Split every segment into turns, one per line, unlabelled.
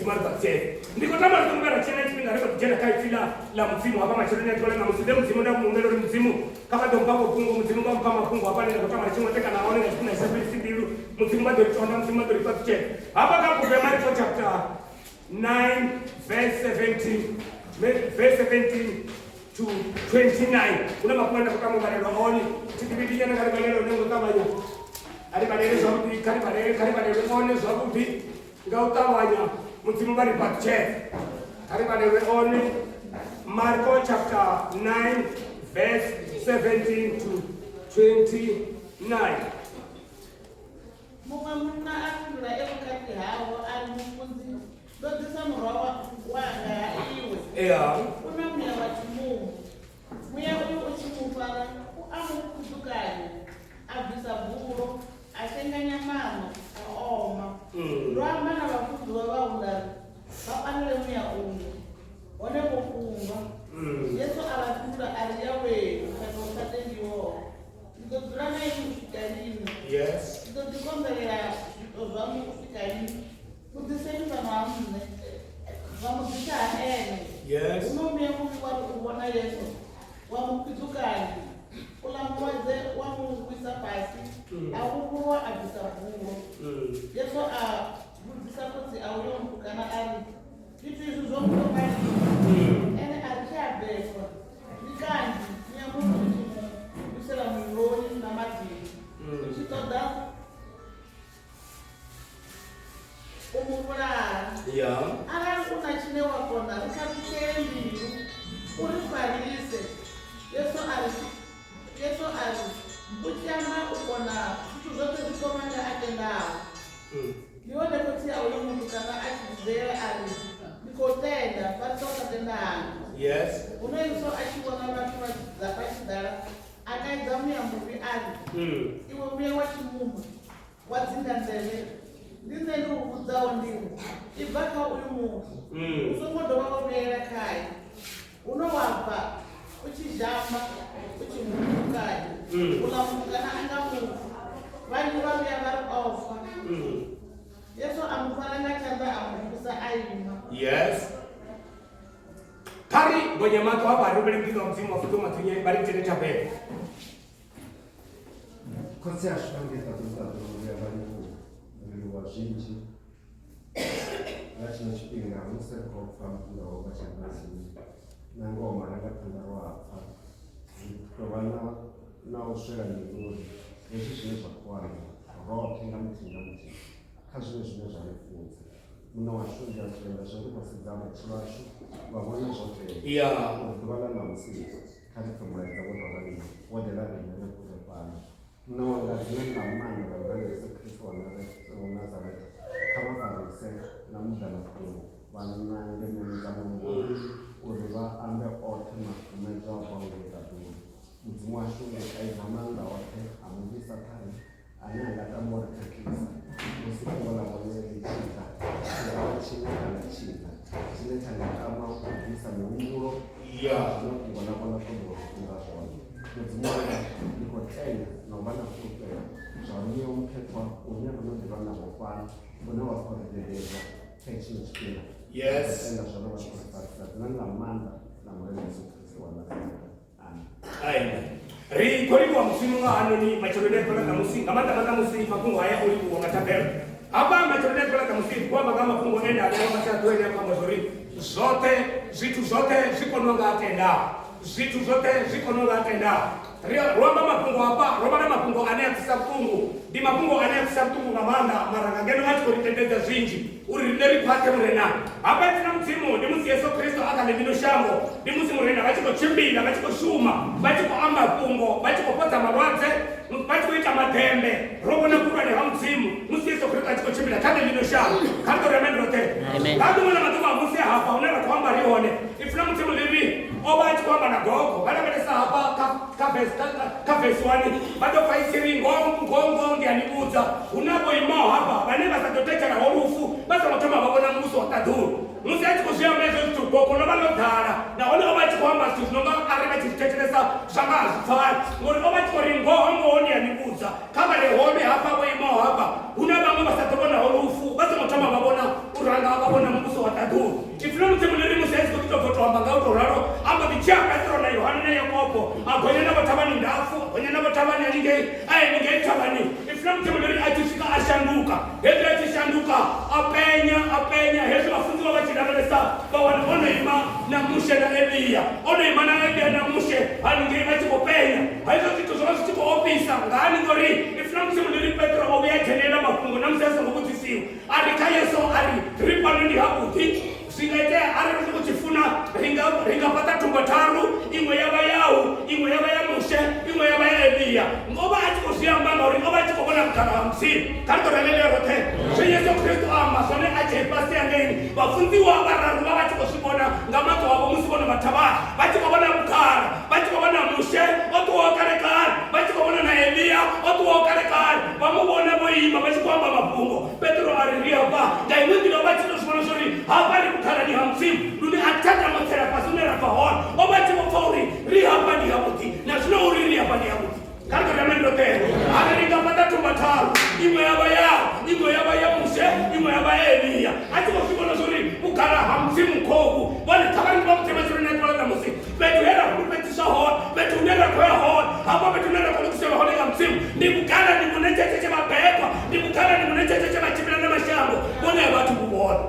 Mudzimu a ri fhaṱutshedze. Ndi khou tama ri songo vhuya ra tshila tshifhinga ri khou ḓi dzhena kha ipfi ḽa ḽa Mudzimu hafha matsheloni a ḓuvha ḽa ṋamusi. Nṋe Mudzimu nda mu humbela uri Mudzimu kha vha ḓo mpha mafhungo, Mudzimu vha mpha mafhungo hafha ane nda khou tama ri tshi ṅwatekana one nga tshifhinga tshi sa fhelisi mbilu. Mudzimu vha ḓo ri tonda, Mudzimu vha ḓo ri fhaṱutshedza. Hafha kha bugu ya Mariko chapter 9 verse 17 verse 17 to 29 hu na mafhungo ane nda khou tama u vhalelwa one. Tshidivhidinyana nga ri vhalele one nga u ṱavhanya. A ri vhalele zwavhuḓi, kha ri vhalele, kha ri vhalelwe one zwavhuḓi. Nga u ṱavhanya Mudzimu vha ri fhaṱutshedze. Kha ri vhalelwe one Marko chapter 9 verse 17 to 29.
Muṅwe munna a fhindula e vhukati havho a ri, Mufunzi, ndo ḓisa murwa wanga ha iwe.
Ea.
U na muya wa tshimumu. Muya uyu u tshi mu fara u a mu kudzukanya, a bvisa bulo, a shenganya maṋo, a oma. Ndo amba na vhafunziwa vhau nda ri vha pandele muya uyo, hone vho kundwa. Yesu a vha fhindula a ri, Yawee, lushaka lu sa tendiho, ndi ḓo dzula na inwi u swika lini?
Yes.
Ndi ḓo ḓi konḓelela zwiito zwaṋu u swika lini? Mu ḓiseni fhano ha nṋe. Vha mu ḓisa ha ene.
Yes.
Huno muya muvhi wa ri u vhona Yesu, wa mu fhidzukanya. Uḽa mulwadze wa mu wisa fhasi, a vhofholowa a bvisa bulo. Yesu a vhudzisa khotsi a uyo mutukana a ri, Zwithu izwi zwo mu thoma lini? Ene a ri, Tshe a bebwa. Ndi kanzhi muya muvhi u tshi mu wisela muliloni na maḓini, u tshi ṱoḓa u mu vhulaha.
Ya.
Arali u na tshine wa kona, ri khathutshele mbilu, u ri farise. Yesu a ri, Yesu a ri, U tshi amba u kona zwithu zwoṱhe zwi thoma nga a tendaho. Ndi hone khotsi a uyo mutukana a tshi vhidzelela a ri, Ndi khou tenda, farisa u sa tenda hanga.
Yes.
Huno Yesu a tshi vhona vhathu vha tshi ḓala, a kaidza muya muvhi a ri, Iwe muya wa tshimumu, wa dzinda nḓevhe, ndi nṋe ndi u vhudzaho ndi ri, Ibva kha uyu muthu, u songo dovha wa vhuyelela khae. Huno wa bva u tshi zhamba, u tshi mu ṱhukanya, uḽa mutukana a nga mufu. Vhanzhi vha vhuya vha ri o fa. Yesu a mu fara nga tshanḓa a mu vusa a ima.
Yes. Kha ri bonye maṱo hafha ri humbele Mudzimu wa Mudzimu wa fudzo mathunye vha ri itele thabelo.
Khotsi ashu vha ngei ṱaḓulu ṱaḓulu ri a vha livhuwa ri livhuwa zwinzhi nga tshino tshifhinga musi ri khou pfa mafhungo awe vha tshimbazini na ngoho marangaphanḓa ro a pfa ri tou vha na na u swela mbilu uri hezwi zwine zwa khou ambiwa roṱhe nga muthihi nga muthihi kha zwiṅwe zwine zwa ri funza Muṋe washu ndi a tenda zwo ri vho sedza matshilo ashu vha vhona zwo tea
Ya.
uri ḓuvha ḽa ṋamusi kha ri pfe mulaedza wo tou raliho wo ḓela riṋe ri kule fhano. Muṋe wanga dzinani ḽa maanḓa ḽa Murena Yesu Kristo wa Nazaretha kha vha farise na muḓa mafhungo vha nange mbilu dza muhumbulo uri vha ambe oṱhe makumedzwa a bvaho ngei ṱaḓulu. Mudzimu washu ndi kaidza maanḓa oṱhe a muvhi Sathane ane a nga tama u ri khakhisa musi fhungo ḽa vhone ḽi tshi ḓa, tshi nga vha tshiṅwe kana tshiḽa tshine tsha nga tama u bvisa mihumbulo
Ya.
zwine fhungo ḽa vhona ṱoḓa u ri funza zwone. Mudzimu wanga, ndi khou tenda na u vha na fulufhelo zwa Muya Mukhethwa une ro no ḓi vha nawo fhano, une wa khou ri dededza kha hetshino tshifhinga.
Yes.
Ndi khou tenda zwa uri vha khou ri farisa dzinani ḽa maanḓa ḽa Murena Yesu Kristo wa Nazaretha.
Amen. Ri khou livhuwa Mudzimu nga hanoni matsheloni a ḓuvha ḽa ṋamusi, nga maanḓa maanḓa musi mafhungo haya o livhuwa nga thabelo. Hafha matsheloni a ḓuvha ḽa ṋamusi ri khou amba nga mafhungo e nda vhewa fhasi a ḓuvha ine a khou amba zwori zwoṱhe zwithu zwoṱhe zwi konwa nga a tendaho. Zwithu zwoṱhe zwi konwa nga a tendaho. Ri ro amba mafhungo hafha, ro vhala mafhungo ane a pfisa vhuṱungu. Ndi mafhungo ane a pfisa vhuṱungu nga maanḓa mara nga ngeno a tshi khou ri tendedza zwinzhi. uri riṋe ri khwaṱhe Murenani. Hafha ipfi ḽa Mudzimu ndi musi Yesu Kristo a kha ḽino shango, ndi musi Murena vha tshi khou tshimbila, vha tshi khou shuma, vha tshi khou amba fhungo, vha tshi khou fhodza malwadze, vha tshi khou ita maḓembe. Ro vhona vhuhulwane ha Mudzimu musi Yesu Kristo a tshi khou tshimbila kha ḽino shango. Kha ri tou ri amen roṱhe. Nga ḽiṅwe ḽa maḓuvha musi hafha hune ra khou amba ri hone, ipfi ḽa Mudzimu ḽi ri o vha a tshi khou amba na gogo. Vha lavhelesa hafha kha kha verse kha kha verse 1 vha ḓo pfa i tshi ri ngoho ngoho ngoho ndi a ni vhudza hu na vho imaho hafha vhane vha sa ḓo thetshela ho lufu vha songo thoma vha vhona muvhuso wa ṱaḓulu. Musi a tshi khou zwi amba hezwo zwithu gogo ḽo vha ḽo ḓala nahone o vha a tshi khou amba zwithu zwi no nga arali vha tshi zwi thetshelesa zwa nga a zwi pfali ngori o vha a tshi khou ri ngoho ngoho ndi a ni vhudza kha vha re hone hafha vho imaho hafha hu na vhaṅwe vha sa ḓo vhonaho lufu vha songo thoma vha vhona u ranga vha vhona muvhuso. ṱaḓulu. Ipfi ḽa Mudzimu ḽi ri musi a tshi khou ḓi tou bva u tou amba nga u tou ralo, a mbo ḓi dzhia Petro na Yohane na Yakobo, a gonya navho thavhani ndapfu, a gonya navho thavhani haningei, a ya haningei thavhani. Ipfi ḽa Mudzimu ḽi ri a tshi swika a shanduka. Hezwi a tshi shanduka, a penya, a penya. Hezwi vhafunziwa vha tshi lavhelesa, vha wana o no ima na Mushe na Elia, o no ima na Elia na Mushe haningei vha tshi khou penya. Hezwo zwithu zwo vha zwi tshi khou ofhisa. Ngani? Ngori Ipfi ḽa Mudzimu ḽi ri Petro o vhuya a dzhenelela mafhungo na musi a songo vhudzisiwa. A ri kha Yesu, a ri, Ri fhano ndi havhuḓi. Zwi nga itea arali u tshi funa, ri nga, ri nga fhaṱa thumba tharu, iṅwe ya vha yau, iṅwe ya vha ya Mushe, iṅwe ya vha ya Elia. O vha a tshi khou zwi amba ngauri o vha a tshi khou vhona vhugala ha Mudzimu. Kha ri tou ralelea roṱhe zwe Yesu Kristo a amba zwone a tshee fhasi hangeini. Vhafunziwa vhararu vha vha tshi khou zwi vhona nga maṱo avho musi vho no vha thavhani, vha tshi khou vhona vhugala, vha tshi khou vhona Mushe o ṱuwaho kale-kale, vha tshi khou vhona na Elia o ṱuwaho kale-kale. Vha mu vhona vho ima vha tshi khou amba mafhungo. Petro a ri, Ri hafha. Nga iṅwe nḓila o vha a tshi tou zwi vhona zwa uri hafha ri vhukhalani ha Mudzimu, lune a thi tsha tama u tsela fhasi hune ra bva hone. O vha a tshi vho pfa uri ri hafha ndi havhuḓi, na zwino uri ri hafha ndi havhuḓi. Kha ri tou rema roṱhe. A ri, Ri nga fhaṱa thumba tharu, iṅwe ya vha yau, iṅwe ya vha ya Mushe, iṅwe ya vha ya Elia. A tshi khou zwi vhona zwa uri vhugala ha Mudzimu khovhu. Vhone kha vha ri ndi vha vhudze matsheloni a ḓuvha ḽa ṋamusi, fhethu he ra fhulufhedziswa hone, fhethu hune ra khou ya hone, hafha fhethu hune ra khou lugiselwa hone nga Mudzimu, ndi vhugalani vhune tshetshe vha bebwa, ndi vhugalani vhune tshetshe vha tshimbila na mashango, vhone a vhathu vhu vhona.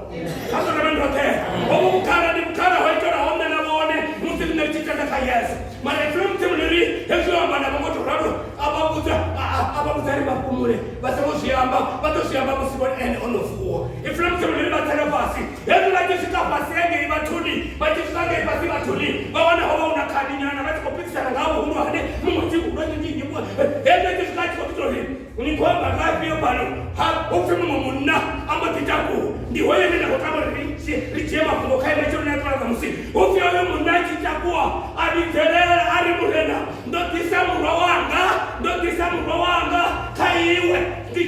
Kha ri tou rema roṱhe. Hovhu vhugala ndi vhugala ho itelwaho nṋe na vhone musi riṋe ri tshi tenda kha Yesu. Mara ipfi ḽa Mudzimu ḽi ri hezwi o amba navho ngo tou ralo, a vha vhudza a vha vhudza ri vha fhumule vha songo zwi amba, vha ḓo zwi amba musi vhone ene o no vuwa. Ipfi ḽa Mudzimu ḽi ri vha tsela fhasi. Hezwi vha tshi swika fhasi hangei vhathuni, vha tshi swika ngei fhasi vhathuni, vha wana ho vha hu na khani nyana vha tshi khou pikisana nga ha vhuhulwane, muṅwe a tshi vhuhulwane ndi nnyi, muṅwe hezwi a tshi swika a tshi khou vhidzwa uri ni khou amba nga afhio fhano, ha hu pfi muṅwe munna a mbo ḓi takuwa. Ndi hoyo ane nda khou tama uri ri dzhie mafhungo khae matsheloni a ḓuvha ḽa ṋamusi. Hu pfi hoyo munna a tshi takuwa a vhidzelela a ri, Murena, ndo ḓisa murwa wanga, ndo ḓisa murwa wanga kha iwe. Ndi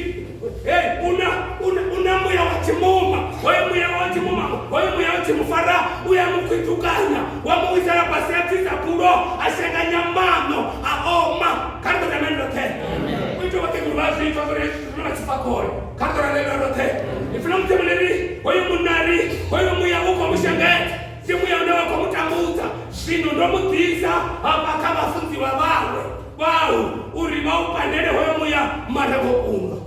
Hey, una una una muya wa tshimuma, hoyo muya wa tshimuma, hoyo muya u tshi mu fara u ya mu khwiṱukanya, wa mu wisela fhasi a bvisa bulo, a shenganya maṋo, a oma. Kha ri ḓo rema roṱhe. U itela vhakegulu vha zwi pfa uri hezwi zwithu vha tshi pfa khole. Kha ri ḓo ralelwa roṱhe. Ipfi ḽa Mudzimu ḽi ri hoyo munna a ri hoyo muya u khou mu shengedza, ndi muya une wa khou mu tambudza. Zwino ndo mu ḓisa hafha kha vhafunziwa vhawe. Vhau uri vha u pandele hoyo muya mara vho kundwa.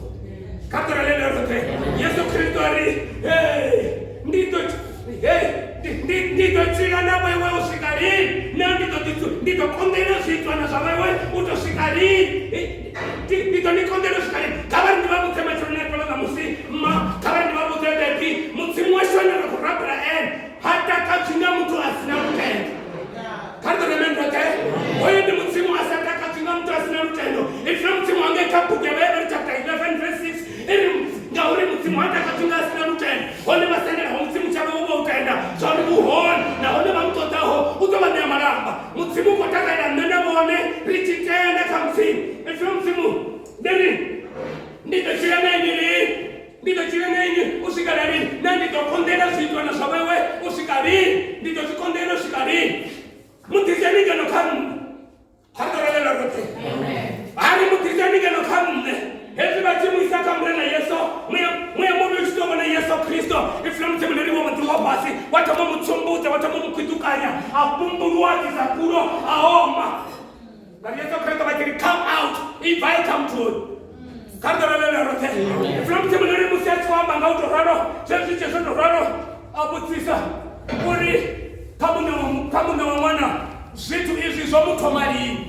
Kha ḓo ralele roṱhe. Yesu Kristo a ri, Hey, ndi ḓo hey, ndi ndi ḓo tshila na vhaiwe u swika lini? Na ndi ḓo ḓi ndi ḓo konḓelela zwiitwana zwa vhaiwe u tou swika lini? Ndi ndi ḓo ni konḓelela u swika lini? Kha vha ri ndi vha vhudze matsheloni a ḓuvha ḽa ṋamusi, mma, kha vha ri ndi vha vhudze bebi, Mudzimu washu ane ra khou rabela ene ha takadzwi nga muthu a si na lutendo. Kha ri ḓo reme roṱhe. Hoyo ndi Mudzimu a sa takadzwi nga muthu a si na lutendo. Ipfi ḽa Mudzimu hangei kha bugu ya Vhaheberu chapter 11 verse 6 i ri ngauri Mudzimu ha takadzwi nga a si na lutendo, hone vha sendelaho Mudzimu tshavho hu vha u tenda zwauri u hone, nahone vha mu ṱoḓaho u ḓo vha ṋea malamba. Mudzimu u khou takalela nṋe na vhone ri tshi tenda kha Mudzimu. Ipfi ḽa Mudzimu ḽi ri ndi ḓo tshila na inwi lini? Ndi ḓo tshila na inwi u swika na lini? Naa ndi ḓo konḓelela zwiitwana zwa vhawe u swika lini? Ndi ḓo zwi konḓelela u swika lini? Mu ḓiseni ngeno kha nṋe. Kha ri ḓo ralela roṱhe. Ha ri mu ḓiseni ngeno kha nṋe. Hezwi vha tshi mu isa kha Murena Yesu, muya muya muvhi u tshi tou vhona Yesu Kristo, ipfi ḽa Mudzimu ḽi ri wo mbo ḓi wa fhasi, wa thoma u mu tsumbudza, wa thoma u mu khwiḓukanya, a fhumbuluwa, a ḓisa kulo, a oma. Nga Yesu Kristo vha tshi ri come out, ibvai kha muthu hoyu. Kha ri ḓo rabelela roṱhe. Ipfi ḽa Mudzimu ḽi ri musi a tshi khou amba nga u tou ralo, zwezwi tshi zwo tou ralo, a vhudzisa uri kha muṋe wa kha muṋe wa ṅwana zwithu izwi zwo mu thoma lini.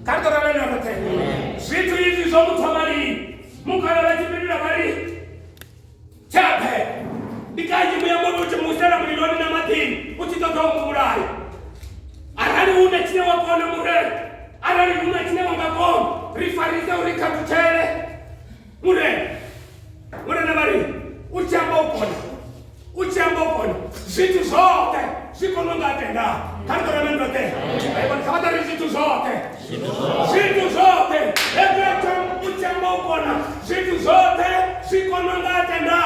Kha ri ḓo rabelela roṱhe. Zwithu izwi zwo mu thoma lini. Mukala vha tshi fhindula vha ri Tshaphe ndi kanzhi muya muvhi u tshi mu isela muliloni na maḓini u tshi ṱoḓa u mu vhulaya. Arali hu na tshine wa kona Murena, arali hu na tshine wa nga kona, ri farise uri khathutshele Murena. Murena vha ri u tshi amba u kona, u tshi amba u kona zwithu zwoṱhe zwi kona nga tendaho. Kha ri ḓo rame ndoṱhe. Kha vha ḓo ri zwithu zwoṱhe. Zwithu zwoṱhe. Hezwi u tshi amba u kona zwithu zwoṱhe zwi kona nga tenda.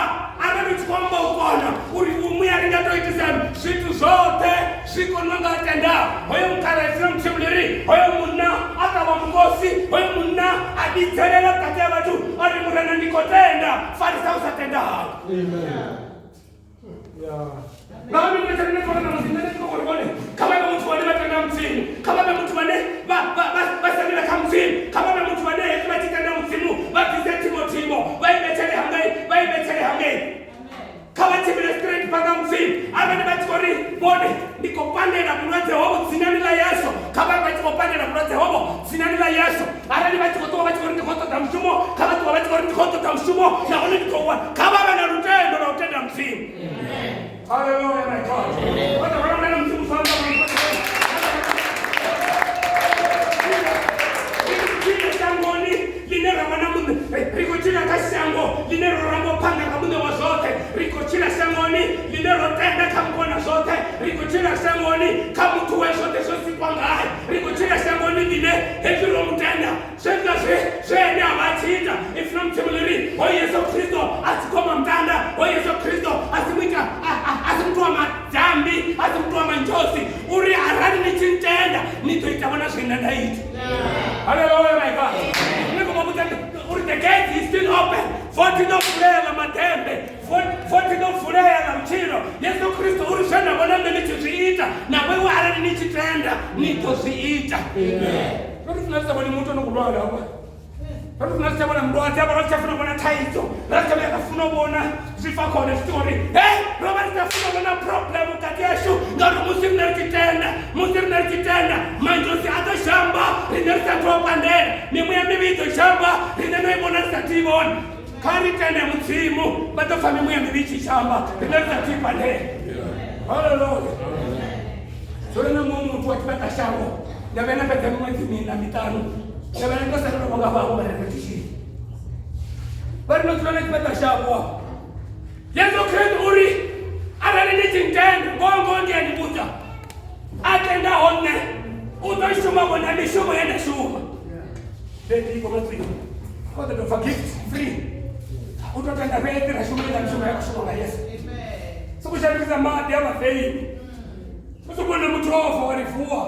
Arali u tshi khou amba u kona uri u muya ri nga tou itisani zwithu zwoṱhe zwi kona nga tenda. Hoyo mukala ipfi ḽa Mudzimu ḽi ri hoyo munna a ṱavha mukosi, hoyo munna a vhidzelela vhukati ha vhathu a ri Murena ndi khou tenda, farisa u sa tenda hanga. Nga mini vha tsha na musi nṋe ndi khou vhone kha vha vhe muthu vhane vha tenda Mudzimu, kha vha vhe muthu vhane vha sendela kha Mudzimu, kha vha vhe muthu vhane hezwi vha tshi tenda Mudzimu vha bvise thimotimo vha i vhetshele hangei, vha i vhetshele hangei. Kha vha tshimbile straight phanḓa Mudzimu. Arali vha tshi khou ri vhone ndi khou pandela vhulwadze hovho dzinani ḽa Yesu, kha vha vha tshi khou pandela vhulwadze hovho dzinani ḽa Yesu. Arali vha tshi khou ṱuwa vha tshi khou ri ndi khou ṱoḓa mushumo, kha vha ṱuwa vha tshi khou ri ndi khou ṱoḓa mushumo nahone ndi khou wana. Kha vha vhe na lutendo lwa u tenda Mudzimu. Hallelujah, my God. Vha ḓo rwela na Mudzimu zwanḓa. Ri shangoni ḽine ra vha na muṋe, ri khou tshila kha shango ḽine ro rangwa phanḓa nga muṋe wa zwoṱhe. Ri khou tshila shangoni ḽine ro tenda kha mukona zwoṱhe. Ri khou tshila shangoni kha muthu we zwoṱhe zwo sikwa ngae. Ri khou tshila shangoni ḽine hezwi ro mu tenda zwezwiḽa zwe zwe ene a vha a tshi ita. Ipfi ḽa Mudzimu ḽi ri ho Yesu Kristo a si khoma mutanda, ho Yesu Kristo a si muita a si muthu wa madzambi, a si muthu wa manzhosi. Uri arali ni tshi ntenda ni ḓo ita vhona zwine nda ita. Hallelujah, my God. Ni khou vha vhudza uri the gate is still open. Vothi ḓo vulea ḽa maḓembe, vothi ḓo vulea ḽa vhutshilo. Yesu Kristo uri zwe na vhona nṋe ni tshi zwi ita, na vhoiwe arali ni tshi tenda ni ḓo zwi ita. Ro ri funa ri sa vhoni muthu ano khou lwala hafha. Ro ri funa ri sa vhona mulwadze hafha, ro si tsha funa u vhona thaidzo, ra si tsha vhuya ra funa u vhona zwi fa khone zwi tshi uri he ro vha ri sa funa u vhona problem vhukati hashu, ngauri musi riṋe ri tshi tenda, musi riṋe ri tshi tenda manzhosi a ḓo shamba riṋe ri sathu a pandela, mimuya mivhi i ḓo shamba riṋe no i vhona ri sathu i vhona. Kha ri tende Mudzimu, vha ḓo pfa mimuya mivhi i tshi shamba riṋe ri sathu i pandela. Haleluya. Zwino na muṅwe muthu wa tshifhaṱa shango nda vhuya nda fhedza miṅwedzi miṋa miṱanu nda vhuya ndo salelwa vho nga vhaṅwe vha re thishini vha ri no dzula na tshifhaṱa shango. Yesu Kristo uri arali ni tshi ntenda, ngoho ngoho ndi a ni vhudza, a tendaho nṋe u ḓo shuma vhona mishumo ye nda shuma. Ko ḓo tou pfa gift free. U tou tenda fhedzi ra shuma iḽa mishumo ya khou shuma nga Yesu. Sokou shandukisa maḓi a mafeini. U sokou vhona muthu o fa wa ri vuwa.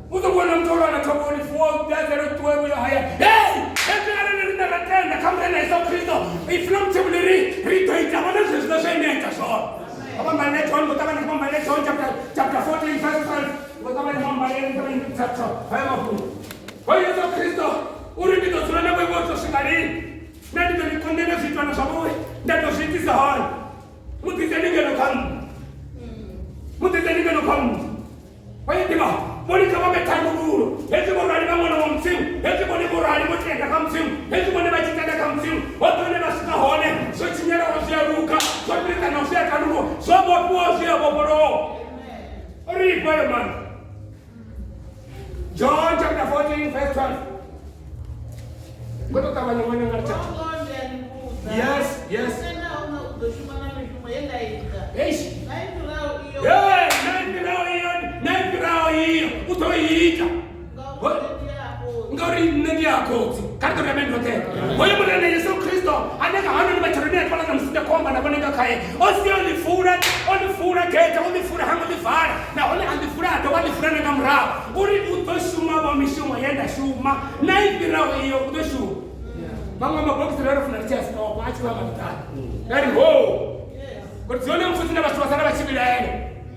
U sokou vhona muthu o lwala thoma wa ri vuwa u ḓadzela u ṱuwe vhuya hayani. Hey! Hezwi arali riṋe ra tenda kha Murena Yesu Kristo, ipfi ḽa Mudzimu ḽi ri ri ḓo ita vhona zwezwiḽa zwe ene a ita zwone. Kha vha mbalele John, vho ṱavhanya kha vha mbalele John chapter 14 verse 12. Vho ṱavhanya vha mbalele chapter haya mafhungo. Ho Yesu Kristo uri ndi ḓo dzula na vhoiwe u tou swika lini? Nṋe ndi ḓo ni konḓela zwiitwana zwa vhowe nda tou zwi itisa hani? Mu ḓiseni ngeno kha nṋe, mu ḓiseni ngeno kha nṋe. Vha i ḓivha vhone kha vha vhe thandululo. Hezwi vho rali vha ṅwana wa Mudzimu, hezwi vhone vho rali vho tenda kha Mudzimu, hezwi vhone vha tshi tenda kha Mudzimu, hoṱhe hune vha swika hone zwo tshinyalaho zwi a luga, zwo fhirikanaho zwi a tandululwa, zwo vhofhiwaho zwi a vhofholowa. Ri ifha ayo maanḓa. John chapter 14 verse 12. Ngo to ṱavhanya ṅwana nga ri Yes, yes. Eish. Hey, na i fhiraho iyo u ḓo i ita. Ngauri nṋe ndi a khotsi. Kha ri ḓo reme ndoṱhe. Hoyo Murena Yesu Kristo ane nga hanoni matsheloni a fhala na musi nda khou amba na vhone nga khae. O sia o ḽi fula, o ḽi fula gethe, o ḽi fula hango ḽi vala. Nahone a ḽi fula a dovha a ḽi fula na nga murahu. Uri u ḓo shuma vho mishumo ye nda shuma na i fhiraho iyo u ḓo shuma. Maṅwe mabogisi ro ri funa ri tshi a stopa a tshi vha maṱanu. Nda ri ho. Ngori dzi hone mpfu dzine vhathu vha sala vha tshi vhilaela.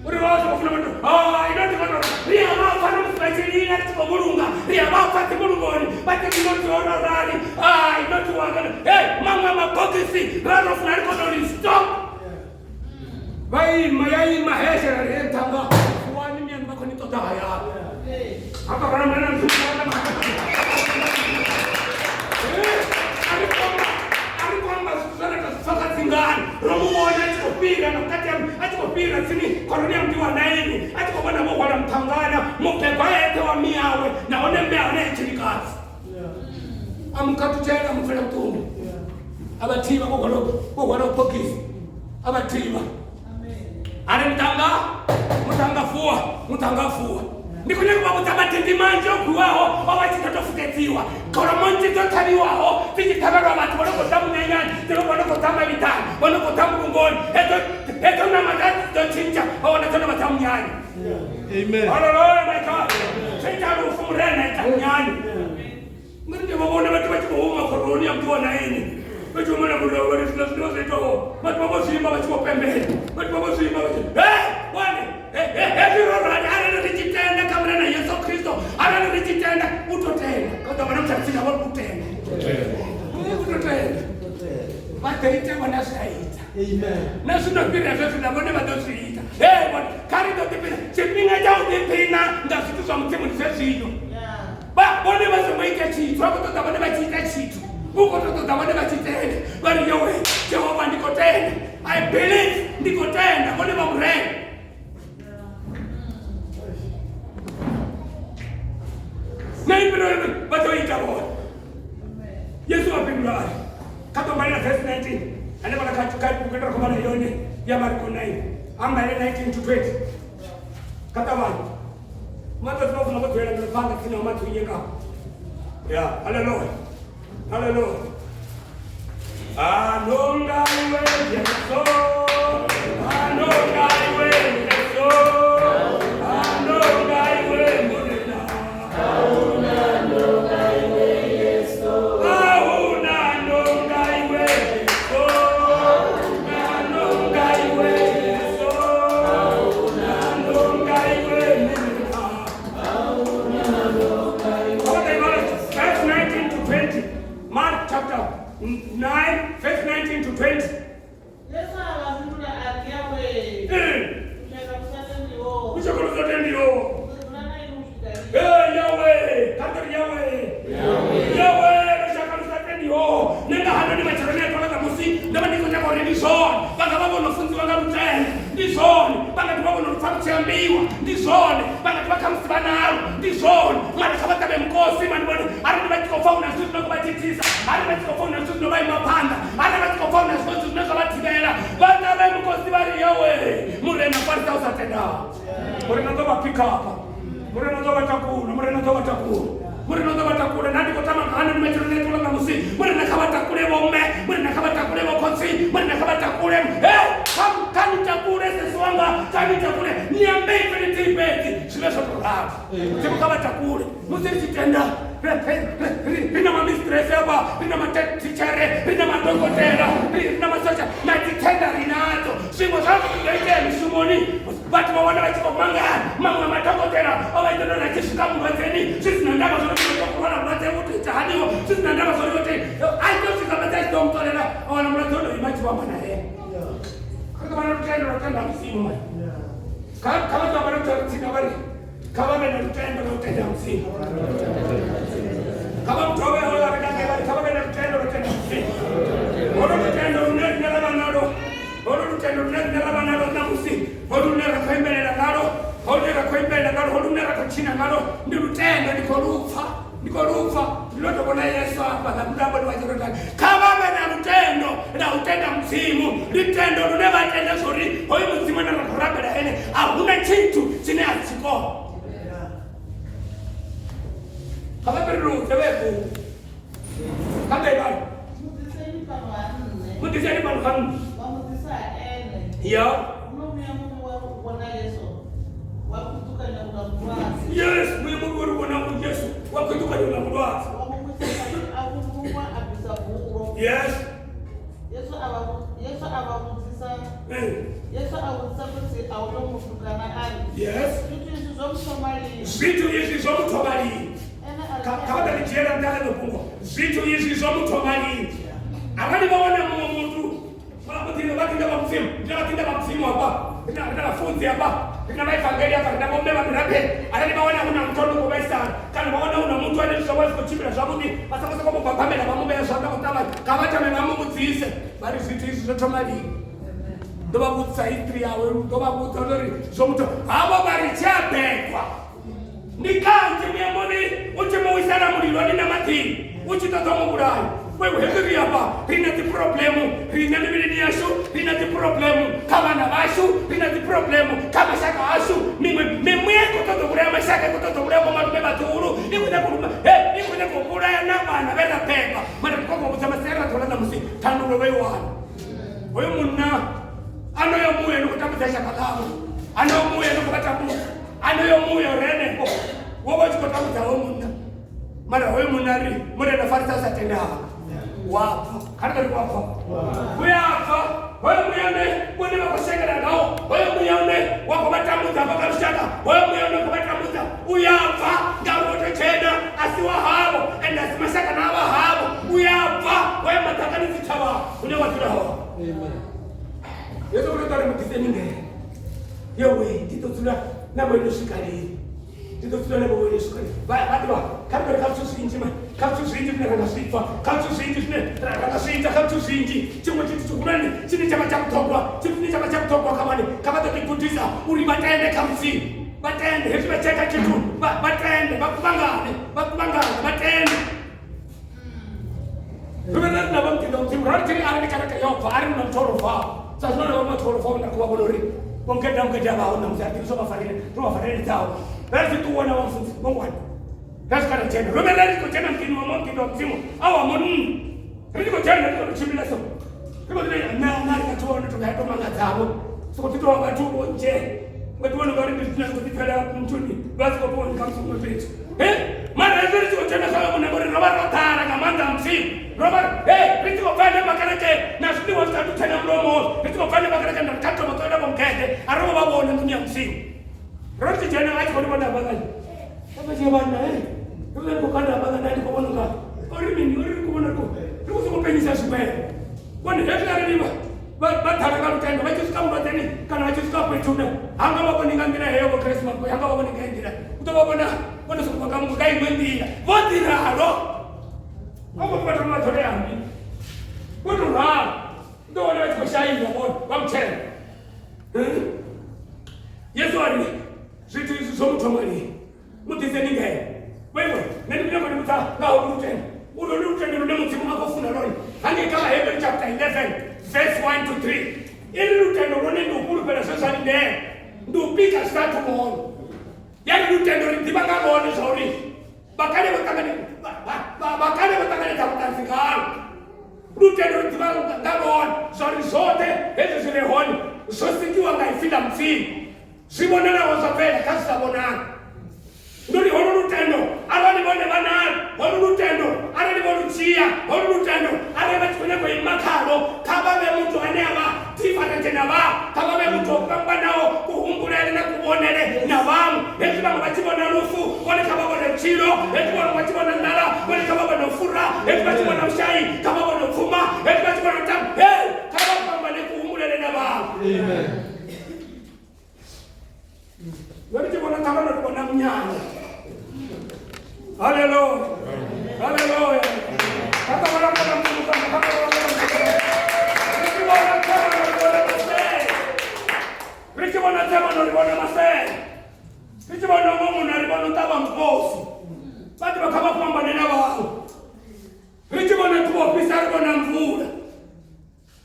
Uri vha vha funa vhathu. Ah, ino ndi vhona ri a vha pfa na musi vha tshi lila ri tshi khou vhulunga. Ri a vha pfa dzivhulungoni vha tshi ri no ro rali. Ah, ino ndi wanga. Hey, maṅwe mabogisi ra ro funa ri kona uri stop. Vha ima ya ima heshe ra ri he nthanga. Fuwani miyani vha khou ni ṱoḓa hayani. Hafha rana mwana dzingani ro mu vhona a tshi khou fhira na vhukati ha a tshi khou fhira tsini khoroni ya muḓi wa Naini a tshi khou vhona vho hwala muṱhangana mubebwa eṱhe wa miyawe nahone mme a hone e tshilikadzi a mu khathutshela a mu pfela vhuṱungu a vha thivha vho hwala bogisi a vha thivha a ri muṱhannga muṱhannga fuwa muṱhannga fuwa ndi khou nyanga u vha vhudza madindi manzhi o gwiwaho o vha tshi ḓo tou fukedziwa kholomo nnzhi dzo ṱhavhiwaho dzi tshi ṱhavhelwa vhathu vho no khou ḓa munyanyani dzi vho no khou ḓa mavhiḓani vho no khou ḓa mbulungoni hedzo hedzo ṋama dza dzo tshintsha vha wana dzo no vha dza munyanya.
Amen.
Hallelujah, my God. Tsho ita lufu murena ita munyanya. Ngori ndi vha vhona vhathu vha tshi khou huma khoroni ya muḓi wa Naini. Vha tshi humela murahu vha ri zwiḽa zwiḽiwa zwo itwaho vhathu vha vho zwi ima vha tshi vho pembela vhathu vha vho zwi ima vha tshi he wane hezwi ro rali arali ri tshi tenda kha murena yesu kristo arali ri tshi tenda u to tenda kha ḓo vha na muthatsina vha u tenda u to tenda vha ḓo ita vhona zwi a ita na zwino fhira zwezwi na vhone vha ḓo zwi ita he vhone kha ri ḓo ḓiphina tshifhinga tsha u ḓiphina nga zwithu zwa mudzimu ndi zwezwino vha vhone vha songo ita tshithu vha khou ṱoḓa vhone vha tshi ita tshithu u khou tou ṱoḓa vhone vha tshi tenda vha ri yowe jehova ndi khou tenda i believe ndi khou tenda vhone vha murena na ifhiro vha ḓo ita vhone yesu wa fhindula a ri kha ḓo mbalela verse 19 hanefhala kha kha bugu ine ra khou vhala yone ya mariko 9 a mbalele 19 to 20 kha ṱavhanye matsatsi vha funa vho dzulela mbilu phanḓa tsini ha mathunye nga ya haleluya haleluya anonga iwe jesu anonga iwe jesu anonga iwe murena ahuna nonga iwe jesu anonga iwe jesu anonga iwe murena Verse 19 to 20. Mark chapter 9, verse 19 to 20.
Yesu a vha fhindula a ri, Yawee, lushaka lu sa tendiho,
Lushaka lu sa tendiho.
ndi ḓo dzula na inwi u swika lini?
Hey, Yahweh, kha ri Yahweh. Yahweh, lushaka lu sa tendiho. Nṋe nga hanoni matsheloni a tovha ṋamusi ndo vha ndi khou nyaga uri ndi zwone vha nga vha vho no funziwa nga lutendo ndi zwone vha nga ḓi vha vho no pfa lu tshi ambiwa ndi zwone vha nga ḓi vha khamusi vha nalo ndi zwone mara kha vha ṱavhe mukosi mani vhone arali vha tshi khou pfa hu na zwithu zwine khou vha thithisa arali vha tshi khou pfa hu na zwithu zwino vha ima phanḓa arali vha tshi khou pfa hu na zwiṅwe zwithu zwine zwa vha thivhela vha ṱavhe mukosi vha ri yowe murena farisa u sa tendaho murena ḓo vha pick-upa murena ḓo vha takula murena ḓo vha takula murena ḓo vha takula nda ndi khou tama nga hani matsheloni a ṱula ṋamusi murena kha vha takule vhomme murena kha vha takule vhokhotsi murena kha vha takule he kha ni takule sesi wanga kha ni takule ni ambe ipfi lithihi fhedzi zwi vhe zwo tou ralo mudzimu kha vha takule musi ri tshi tenda ri na mamistress afha ri na matitshitshere ri na madokotela ri na masotsha na dzithenda ri nadzo zwiṅwe zwa zwi itea mishumoni vhathu vha wana vha tshi khou mangala maṅwe madokotela o vha ita uri a tshi swika mulwadzeni zwi si na ndavha zwori khou lwala vhulwadze vhu tou ita haniho zwi si na ndavha zwori yote a ita u swika fhedzi a tshi ḓo muṱolela a wana mulwadze o no ima tshi vho amba nae ri ḓo vha na lutendo lwa tenda mudzimu mani kha kha vha ḓo vha na lutendo tsini vha ri kha vha vhe na lutendo lwa u tenda mudzimu kha vha muthovhe hoyo a re na vha ri kha vha vhe na lutendo lwa u tenda mudzimu holo lutendo lune rine ra vha nalo holo lutendo lune rine ra vha nalo ṋamusi holu lune ra khou imbelela ngalo holu lune ra khou imbelela ngalo holu lune ra khou tshina ngalo ndi lutendo ndi khou lupfa ndi khou lupfa ndi lo to vhona yesu afha ḽa mulamboni wa jorodani kha vha vhe na lutendo la u tenda mudzimu lutendo lune vha tenda zwori hoyu mudzimu ane ra khou rabela ene a huna tshithu tshine a tshi kona kha vha fhiruludze vhe bugu kha ḓe vhale
Muḓiseni fhano ha nṋe.
muḓiseni fhano kha nṋe
Vha mu ḓisa ha ene.
ya
Huno muya muvhi wa ri u vhona Yesu, wa kuḓukanya uḽa mulwadze.
yes muya muvhi uri vhona yesu wa khwiṱukanya uḽa mulwadze
Wa mu wisa fhasi a vhulungwa a bvisa bulo.
yes
Yesu a vha Yesu a vha vhudzisa Yesu a vhudzisa khotsi a uyo mutukana a ri,
yes
Zwithu izwi zwo mu thoma lini?
zwithu izwi zwo mu thoma lini
Ene a ri,
kha vha ḓo ri dzhiela nṱha ḽeḽo fhungo zwithu izwi zwo mu thoma lini arali vha wana muṅwe muthu vhaḓinḓa vha mudzimu ndi na vhaḓinḓa vha mudzimu hafha ri na ri na vhafunzi hafha ri na vhaevangeli hafha ri na vhomme vha mirabeli arali vha wana hu na muthu ano khou vhaisala kana vha wana hu na muthu ane zwa vha zwi khou tshimbila zwavhuḓi vha songo sokou mu babamela vha mu vhea zwanḓa u ṱavhanya kha vha thome vha mu vhudzise vha ri zwithu izwi zwo thoma lini ḓo vha vhudzisa history yawe ḓo vha vhudza uri zwo muthu havho vha ri tshi a bekwa ndi kanzhi muya muvhi u tshi mu wisela muliloni na maḓini u tshi ṱoḓa mu vhulaya wewe hezwi ri afha ri na dziphurobulemu riṋe mivhilini yashu ri na dziphurobulemu kha vhana vhashu ri na dziphurobulemu kha mashaka ashu miṅwe mimuya i khou ṱoḓa u vhulaya mashaka i khou ṱoḓa u vhulaya vhomalume vhaḓuhulu i khou nyaga u luma he i khou nyaga u vhulaya na vhana vhe ra beba mara ndi khou vhudza masiari ra ḓola ṋamusi thandululo vha i wana hoyo munna anoyo muya ni khou tambudza shaka ḽavho anoyo muya ni khou vha tambudza anoyo muya uri henefho wo vha u tshi khou tambudza hoyo munna mara hoyo munna ri murena farisa u sa tenda hanga Wa pfa kha ri ri wa pfa u ya pfa hoyo muya une vhone vha khou shengela ngawo, hoyo muya une wa khou vha tambudza hafha kha lushaka, hoyo muya une khou vha tambudza u ya pfa ngauri wo tou dzhena a si wa havho ende a si mashaka na vha havho. U ya pfa wa ya maḓakani dzi thavha hune wa dzula hone. Yesu u tou ri muḓiseni ngeno yowe ndi ḓo dzula na vho ino swika lini? Ndi ḓo dzula na vho ino swika lini? Vha ḓivha kha ri kha zwithu zwinzhi man, kha zwithu zwinzhi zwine ra nga zwi pfa, kha zwithu zwinzhi zwine ra nga zwi ita, kha zwithu zwinzhi. Tshiṅwe tshithu tshihulwane tshine tsha vha tsha vhuṱhogwa, tshithu tshine tsha vha tsha vhuṱhogwa kha vhane kha vha ḓo ḓi gudisa uri vha tende kha Mudzimu, vha tende hezwi vha tsheka tshithu vha tende, vha kuvhangane, vha kuvhangane, vha tende. Ri vhe na vha muḓinḓa wa Mudzimu, ra ri tshiri arali kereke yo bva, a ri na muthu o lovhaho sa zwino na vha muthu o lovhaho nda khou vha vhona uri vho mugeda mugeda vha hone ṋamusi a ḓivhi zwo vha farele zwo vha fareledzaho. Ra ri tshi ṱuwa na vha mufunzi vho ngwana ra swika ra dzhena, ro vhe ra ri khou dzhena muḓini wa muḓinḓa wa Mudzimu a wa munna, ri tshi khou dzhena ri khou tshimbila so ri khou ḓi na na ri kha wana tonga to mangadzavho soko ḓi tovha vhathu vho nzhe nga ḓi vhona ungari ndi zwine zwi khou ḓi pfela nthuni vha si khou tou kha musi huṅwe fhethu. He mara hezwi ri tshi khou dzhena kha vhone ngori ro vha ro ḓala nga maanḓa a Mudzimu, ro vha he ri tshi khou bva henefha kerekeni na zwiḽiwa zwi sathu tsena mulomoni, ri tshi khou bva henefha kerekeni nda ri kha thoma ṱolela vho mugede a ro ngo vha vhona nḓuni ya Mudzimu. Ro ri tshi dzhena a tshi khou ri vhona hafhaḽa vha tshi vhanna he ri vha ri khou kanda hafhaḽa nda ndi khou vhona unga ori mini ori ri khou vhona ri khou sokou penyisa zwiṅwevho. Vhone hezwi arali vha vha ḓala nga lutendo vha tshi swika vhulwadzeni kana vha tshi swika fhethu hune hanga vha vhoni nga nḓila heyo vho Christ vha hanga vha vhoni nga heyi nḓila, u ḓo vha vhona vho no sokou vha nga iṅwe nḓila vho ḓi ralo. A vho vha thoma ṱhole yambi vho to ralo, u ḓo wana vha tshi khou shaiwa vhone vha mutshelo. Yesu a ri zwithu izwi zwo mu thoma lini? Mu ḓiseni ngeno. Vhoiwe, nṋe ndi khou nyanga u ni vhudza nga holu lutendo. Ulu ndi lutendo lune Mudzimu a khou funa lwone. Hangei kha Vhahebheru chapter 11 verse 1 to 3. Ili lutendo lwone ndi u fhulufhela zwe zwa lindela, ndi u pika zwi sa athu vhonwa. Ya ri lutendo ri ḓivha nga lwone zwa uri vhakale vho ṱangane vhakale vho ṱanganedza vhuṱanzi ngalo. Lutendo ri ḓivha nga lwone zwa uri zwoṱhe hezwi zwi re hone zwo sikiwa nga ipfi ḽa Mudzimu. Zwi vhonalaho zwa bvela kha zwi sa vhonali. Ndi uri holu lutendo arali vhone vha nalo, holu lutendo arali vho lu dzhia, holu lutendo arali vha tshi khou nyaga u ima khalwo, kha vha vhe muthu ane a vha different na vhaṅwe, kha vha vhe muthu o fhambanaho kuhumbulele na kuvhonele na vhaṅwe. Hezwi vhaṅwe vha tshi vhona lufu, vhone kha vha vhone vhutshilo. Hezwi vhaṅwe vha tshi vhona nḓala, vhone kha vha vhone u fura. Hezwi vha tshi vhona vhushai, kha vha vhone u pfuma. Hezwi vha tshi vhona u tamba, hey, kha vha fhambane kuhumbulele na vhaṅwe.
Amen.
Nṋe ndi tshi vhona ṱhavhano ndi vhona munyanya. Haleluya, haleluya. Kha ṱavhana vhona Mudzimu kana kha ṱavhana vhona Mudzimu. Ri tshi vhona ṱhavhano ri vhona masele. Ri tshi vhona ṱhavhano ri vhona masele. Ri tshi vhona muṅwe munna ri vhona u ṱavha mukosi. Vha ḓivha kha vha fhambane na vhaṅwe. Ri tshi vhona ḓuvha u fhisa ri vhona mvula.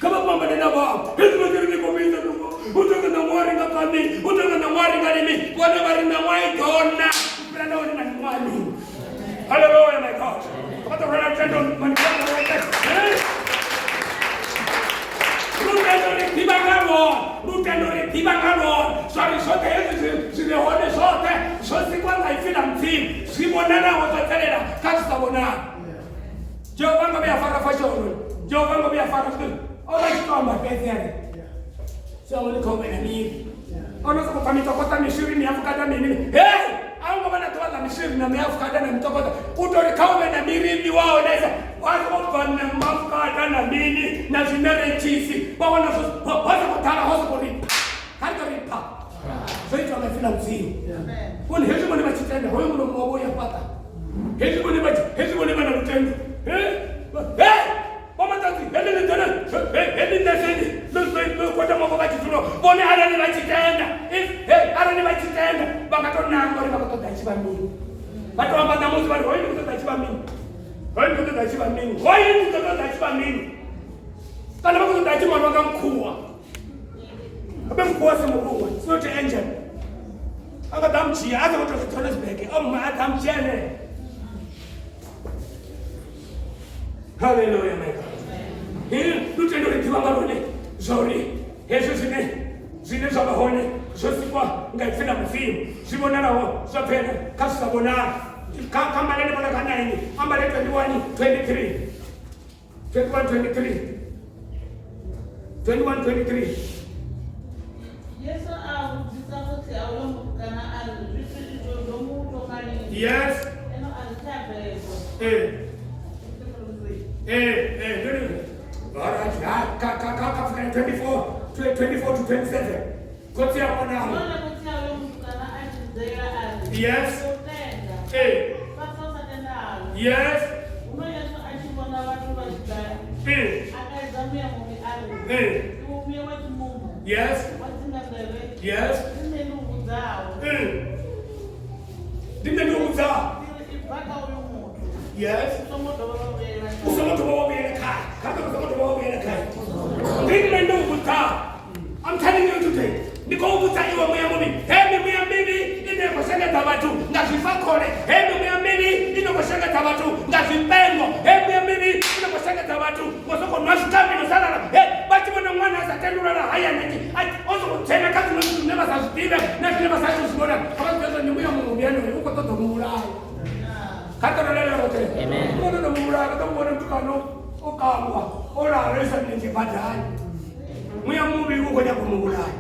Kha vha fhambane na vhaṅwe. Hezwi vha tshi ri ni khou fhisa ḓuvha, u tonga ṋaṅwaha ri nga kaṋi, u tonga ṋaṅwaha ri nga limi, vhone vha ri ṋaṅwaha i ḓo na u fhira nahone na miṅwaha miṅwe. Hallelujah, my God. Vha ḓo rwela lutendo lutendo ri ḓivha nga lwone, lutendo ri ḓivha nga lwone zwa ri zwoṱhe hezwi zwi re hone zwoṱhe zwo sikwa nga ipfi ḽa Mudzimu, zwi vhonalaho zwa bvelela kha zwi sa vhonali. Jehova nga vhuya fara fashoni, Jehova nga vhuya fara zwithu. O vha tshi to amba fhedzi a ri shango ḽi khou vhela miri. O no sokou pfa mitokota miswiri miafukata mini. Hey, a hu ngo vha na ḓuvha ḽa miswiri na miafukata na mitokota. U tou ri kha hu vhe na miri i ḽiwaho na isa wa sokou bva na mafukata na mini na zwiṋeretshisi. Vha wana zwo ho sokou ḓala ho sokou ri pha. Kha ri tou ri pha. Zwo itwa nga ipfi ḽa Mudzimu. Vhone hezwi vhone vha tshi tenda hoyo mulomo wavho u ya fhaṱa. Hezwi vhone vha hezwi vhone vha na lutendo. He he vho maṱadzi heḽi ḽi ḓona heḽi ṋeseni ḽo kwatama vho vha tshi dzulo vhone arali vha tshi tenda if he arali vha tshi tenda vha nga to nanga uri vha khou ṱoḓa tshi vha mini. Vha to amba ṋamusi vha ri hoyu ndi khou ṱoḓa tshi vha mini. Hoyu ndi khou ṱoḓa tshi vha mini. Hoyu ndi khou ṱoḓa tshi vha mini. Kana vha khou ṱoḓa tshi malwa nga mukhuwa. Abe mukhuwa si muruṅwa, it's not an angel. A nga ḓa mudzhia a songo tou Johannesburg, o mma a ḓa mudzhia ene. Hallelujah, my God. He lutendo ri ḓivha nga lwone zwa uri hezwi zwine zwine zwa vha hone zwo sikwa nga ipfi ḽa Mudzimu, zwi vhonalaho zwa bvela kha zwi sa vhonali. Kha kha mbalele vhona kha 9, ambale 21, 23. 21 23 21 23.
Yesu a vhudzisa khotsi a uyo mutukana a ri, Zwithu izwo zwo mu thoma lini?
Yes.
Ene a ri, Tshe a bebwa.
Eh, all right, ha ka ka ka ka 24 24 to 27. Khotsi a ṅwana.
Nahone khotsi a uyo mutukana a tshi vhidzelela a ri,
Yes.
Ndi khou tenda. Fhaṱa u sa tenda haṋu.
Yes.
Huno Yesu a tshi vhona vhathu vha tshi ḓa, a kaidza muya muvhi a ri, Iwe muya wa tshimumu,
Yes.
wa tsinganḓevhe,
Yes.
ndi nṋe ndi u vhudzaho,
Ndi nṋe ndi u vhudzaho.
ndi ri, ibva kha uyu muthu,
Yes.
u songo dovha wa vhuyelela
U
khae.
songo dovha wa vhuyela khae. Kha ri u songo dovha wa vhuyela khae. Ndi nṋe ndi u vhudzaho. I'm telling you today. Ndi khou vhudza iwe muya muvhi. He mimuya mivhi ine ya khou shengedza vhathu nga zwifakhole. He mimuya mivhi ine khou shengedza vhathu nga zwipengo. He mimuya mivhi ine khou shengedza vhathu ngo sokou nwa zwikambi no salala. He vha tshi vhona ṅwana a sa tendi u lala hayani a tshi o sokou dzhena kha zwiṅwe zwithu zwine vha sa zwi ḓivhe na zwine vha sa zwi zwi vhona. Kha vha zwi ḓivhe ndi muya muvhi ane u khou ṱoḓa u mu vhulaya. Kha ri ṱoḓa roṱhe. U khou ṱoḓa u mu vhulaya, ri ḓo mu vhona mutukana o kangwa o lala o isa milenzhe badani. Muya muvhi u khou nyaga u mu vhulaya.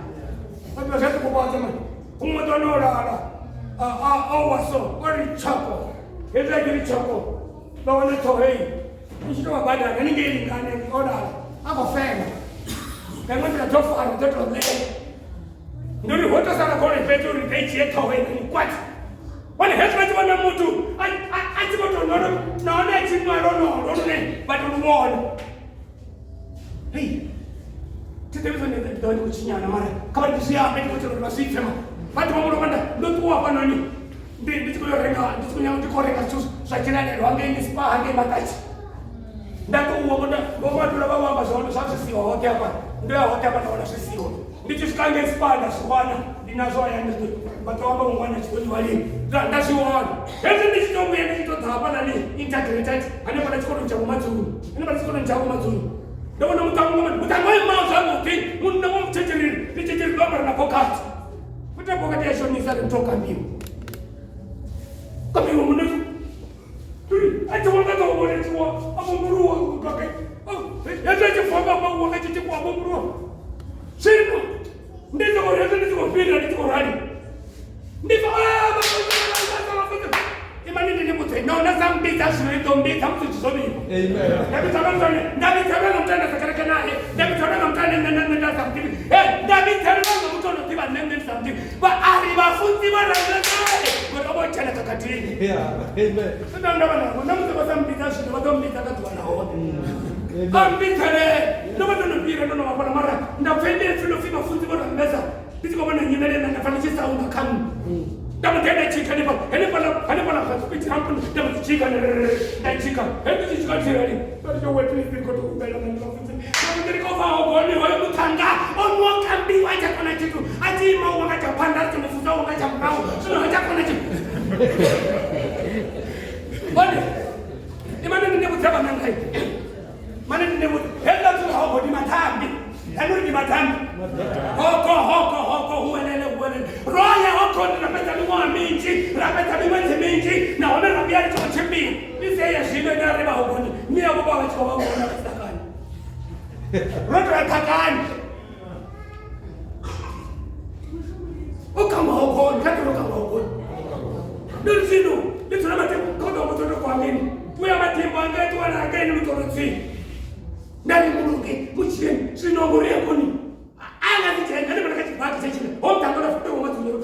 Vhathu vha zwi khou mani. Huṅwe ḓo no lala a wa so o ri tshoko. Hezwi a tshi ri tshoko vha wana ṱhoho heyi i tshi tou vha badani haningei lingane o lala a khou fema. Nga iṅwe nḓila dzo fara dzo tou ḽea. Ndi uri ho tou sala khole fhedzi uri i dzhie ṱhoho heinoni kwati. Hone hezwi vha tshi vhona muthu a tshi vho tou nwa nahone a tshi nwa lonolo lune vha tou lu vhona. Hei, thi ḓivhi zwone ndi ḓo vha ndi khou tshinyana mara kha vha ndi zwi ambe ndi khou itela uri vha zwi pfe mara vhathu vha mulovha nda ndo ṱuwa hafhanoni ndi ndi tshi khou yo renga ndi tshi khou nyaga ndi khou renga zwithu zwa tshilalelo hangei spa hangei maṱatshi nda ṱuwa vho vho madula vha vho amba zwone zwa zwi siho hoṱhe hafha ndo ya hoṱhe hafha nda wana zwi siho ndi tshi swika ngei spa nda zwi wana ndi nazwo hayani vha ḓo amba ṅwana tshi ḓo ḽiwa lini nda zwi wana hezwi ndi tshi to vhuya ndi tshi to ḓa hafhaḽani integrated hanefhaḽa tshikoloni tsha vhomadzulu hanefhaḽa tshikoloni tsha vhomadzulu ndo vhona muṱango muṱango o imaho zwavhuḓi munna wa mutshetsheleli ndi tshetsheli ndo ambara na bokati futhi bokati ya shonisa ri muthu o kambiwa kambiwa munna a tshi vhona ḓo vhonetshiwa a vhomuluwa kake hezwi a tshi bva nga mauwa nga tshi a vhomuluwa zwino ndi tshi khou hezwi ndi tshi khou fhira ndi tshi khou rali ndi pfa imani ndi ni vhudze nahone sa mbidza zwino i ḓo mbidza musi zwithu zwo vhifha nda vhidza vha muthu ane nda vhidza vha nga muthu ane sa kereke naye nda vhidza vha nga muthu ane nṋe nṋe nda sa muḓivhi nda vhidza vha nga muthu ano ḓivha nṋe nṋe ndi sa muḓivhi vha ari vhafunzi vha ranga kale ngori o vha o dzhena khakhathini nda nda vha navho na musi vha sa mbidza zwino vha ḓo mbidza nga ḓuvha ḽa hone a mbidzele ndo vha ndo no fhira ndo no vha fhala mara nda pfa ende pfi ndo pfi vhafunzi vho rambesa ndi tshi khou vhona nyimele nda pfa ndi tshi saunga kha nṋe nda mbo ḓi nda tshikha hanefha hanefhaḽa hanefhaḽa kha speech ramp nda mbo ḓi tshikha nda tshikha he ndi tshi tshikha tsirali nda ndi we please ndi khou tou humbela nṋe vhafunzi nda ndi khou bva hogoni hoyo muṱhannga o nwa kambiwa a tsha kona tshithu a tshi ima uwa nga tsha phanḓa a tshi mufusa uwa nga tsha murahu zwino ha tsha kona tshithu hone imane ndi vhudza vhana ngai mane ndi vhudza hezwiḽa zwithu hogo ndi mathambi hanuri ndi mathambi hoko hoko hoko huwelele huwelele ro ya hogoni ra fhedza miṅwaha minzhi ra fhedza miṅwedzi minzhi nahone ra vhuya ri tshi khou tshimbila fhedzi ya zwino ine ri vha hogoni mme avho vha vha tshi khou vha vhona vha ṱakani ro tou ya ṱhakani o kangwa hogoni kha ḓo kangwa hogoni ndi ri zwino ndi dzula mathembo kha ḓo muthu ndo kwamini uya mathembo anga itiwa na anga ine lutoro tsini nda ri mulunge mutshini zwino ngori ya koni anga si dzhena ndi vhona kha tshibaki tsha tshine ho mutanga na futo wa madzulo ro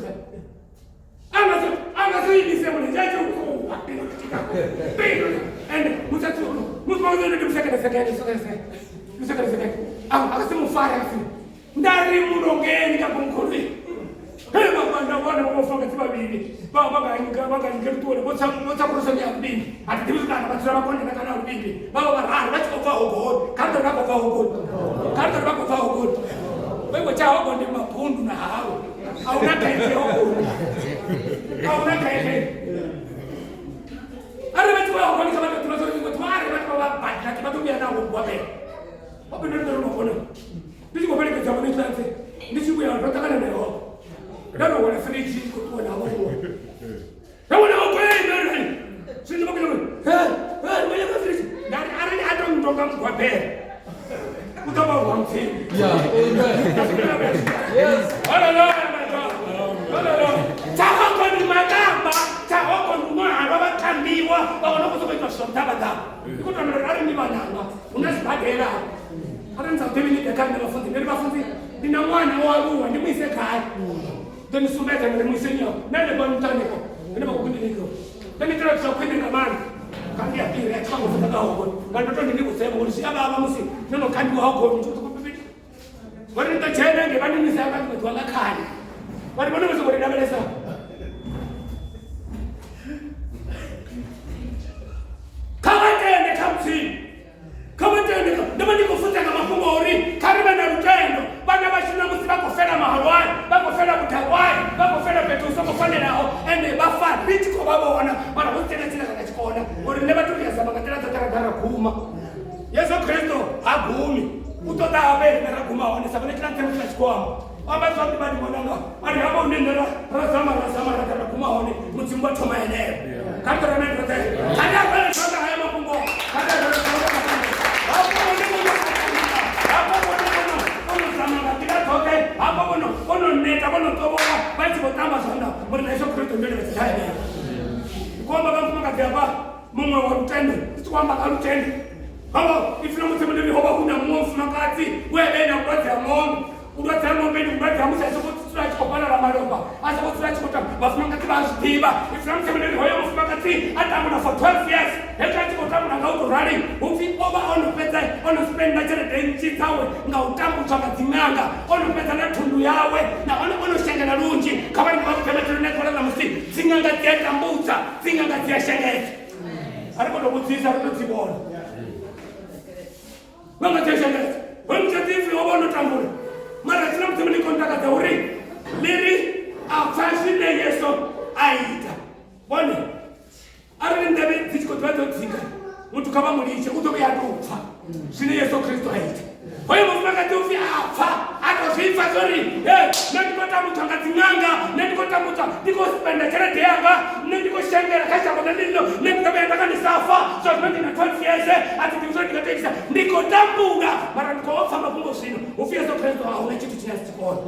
anga si anga si imise mulenzhe a tshi u ende musatsi musi wa ndi musekene sekene sekene musekene sekene akasi mufare akasi nda ri mulongeni ka kumkhulu Hey baba nda vhona vhafakadzi vhavhili vha vha nga nyika vha nga nyika luṱuwele vho tsa vho tsa kurosoni ya luvhili a thi ḓivhi kana vha dzula vha kone kana luvhili vha vha vhararu vha tshi khou bva hogoni kha ri ḓo vha khou bva hogoni kha ri ḓo vha khou bva hogoni wewe tsha hogoni ndi mabundu na hawe a huna khaedu hogoni a huna khaedu arali vha tshi khou ya hogoni kha vha tou ḓivha zwa uri vhathu arali vha tshi vha vha badela vha ḓo vhuya na hogwa vhela vha bindula ri ḓo ri vhona ndi tshi khou fhelekedza vhone tshilapfe ndi tshi vhuya ndo ṱangana na Yehova nda ro wana firidzhi ndi khou ṱuwa navho nda wana okwei zwino vha khou he he vha nyaga firidzhi nda ri arali a to ntonga mugwabela. ni ise gai ḓo ni sumbedza ni ri mu iseni yo na henefho nṱha hanefho henefho kukiḽiniki ḓo ni itela zwa khwine nga maanḓa kha ndi a fhire a tshi vha ngo fhedza nga hogo nga ndo to ndi ni vhudzevho ngori zwi a vhavha musi no no kandiwa ho goni ngori ni ḓo dzhena nge vha ni nisa nga ḽiṅwe ḓuvha nga khani vha ri vhone vho sokou ri lavhelesa kha vha tende kha mudzimu kha vha tende ndo vha ndi khou funza nga mafhungo a uri kha ri vhe na lutendo vhana vhashu na musi vha khou fela mahalwani vha khou fela vhudalwani vha khou fela fhethu hu songo fanelaho ende vha fa ri tshi khou vha vhona mara hu si tshena tshine ra nga tshi kona ngori nṋe vhathu ri a zama nga nḓila dzoṱhe ra ḓa ra guma yesu kristo ha gumi u ṱoḓa hafha riṋe ra guma hone sa vhone tshila nṱha musi vha tshi khou amba amba zwavhuḓi vha ndi vhona nga a ri hafha hune nṋe ra zama ra zama ra ḓa ra guma hone mudzimu wa thoma heneyo kha ri ṱorame roṱhe kha ri afhele zwanḓa haya mafhungo kha ri afhele zwanḓa hafho vhone vhono hafho vhone vhono vhono zama nga nḓila dzoṱhe hafho vhono vhono neta vhono ṱovhowa vha tshi vho ṱamba zwanḓa murena yesu kristo ndi ene vha heneyo ndi khou amba nga mufumakadzi hafha muṅwe wa lutendo ndi tshi khou amba nga lutendo hafho ipfi ḽa mudzimu ndi ri ho vha hu na muṅwe mufumakadzi we a vha e na vhulwadze ha ṅombe vhulwadze ha ṅombe ndi vhulwadze ha musi a sokou dzula a tshi khou fhalala malofha a sokou dzula a tshi khou tamba vhafumakadzi vha a zwi ḓivha ipfi ḽa mudzimu ndi ri hoyo mufumakadzi a tambula for 12 years hezwi a tshi khou tambula nga u tou rali hupfi o vha o no fhedza o no spenda tshelede nnzhi dzawe nga u tambudzwa nga dziṅanga o no fhedza na thundu yawe nahone o no shengela lunzhi kha vha vha vhudze matsheloni a ḓuvha ḽa ṋamusi dziṅanga dzi a tambudza dziṅanga dzi a shengedza a ri khou tou vhudzisa ri tou dzi vhona ṅanga dzi a shengedza hoyo musadzi ipfi o vha o no tambula mara tsina mudzimu ḽi khou ntakadza uri ḽi ri a pfa zwine yesu a ita vhone arali nḓevhe dzi tshi khou ḓivha dzo dzika muthu kha vha mu litshe u ḓo vhuya a tou pfa zwine yesu kristo a ita hoyo mufumakadzi upfi a pfa a tou zwi pfa zwo ri e nṋe ndi khou tambudzwa nga dziṅanga nṋe ndi khou tambudzwa ndi khou spenda tshelede yanga nṋe ndi khou shengela kha shango ḽa ḽino nṋe ndi ḓo vhuya nda nga ndi sa fa zwa zwino ndi na 12 years a thi ḓivhi zwo ndi nga tou itisa ndi khou tambula mara ndi khou pfa mafhungo zwino upfi yesu kristo a huna tshithu tshine a si tshi kona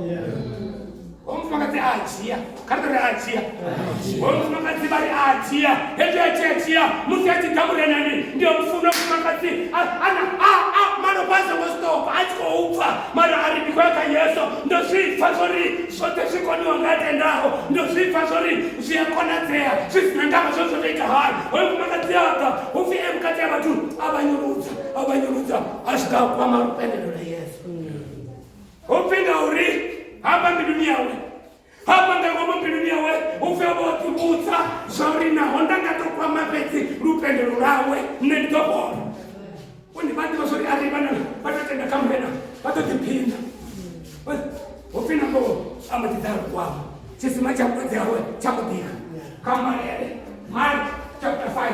Hoyu mufumakadzi a dzhia kha ri ri a dzhia hoyu mufumakadzi vha ri a dzhia hezwi a tshi a dzhia musi a tshi ḓa murenani ndi mufuna mufumakadzi ana a malofha a songo stopa a tshi khou pfa mara a ri ndi khou ya kha yesu ndo zwi pfa zwori zwoṱhe zwi koniwa nga tendaho ndo zwi pfa zwori zwi a konadzea zwi si na ndavha zwo zwo to ita hani hoyu mufumakadzi a ḓa hupfi e vhukati ha vhathu a vha nyuludza a vha nyuludza a swika a kwama lupendelo lwa yesu Hupfi ngauri hafha mbiluni yawe hafha nga ngomu mbiluni yawe hupfi o vha o ḓivhudza zwa uri naho nda nga tou kwama fhedzi lupendelo lwawe nṋe ndi ḓo fhola une vha ḓivha zwori arali vhana vha tou tenda kha murena vha ḓo ḓiphina hupfi na ngoho a mbo ḓi ḓa lukwama tshisima tsha vhulwadze hawe tsha mbo ḓika kha malele Mark chapter 5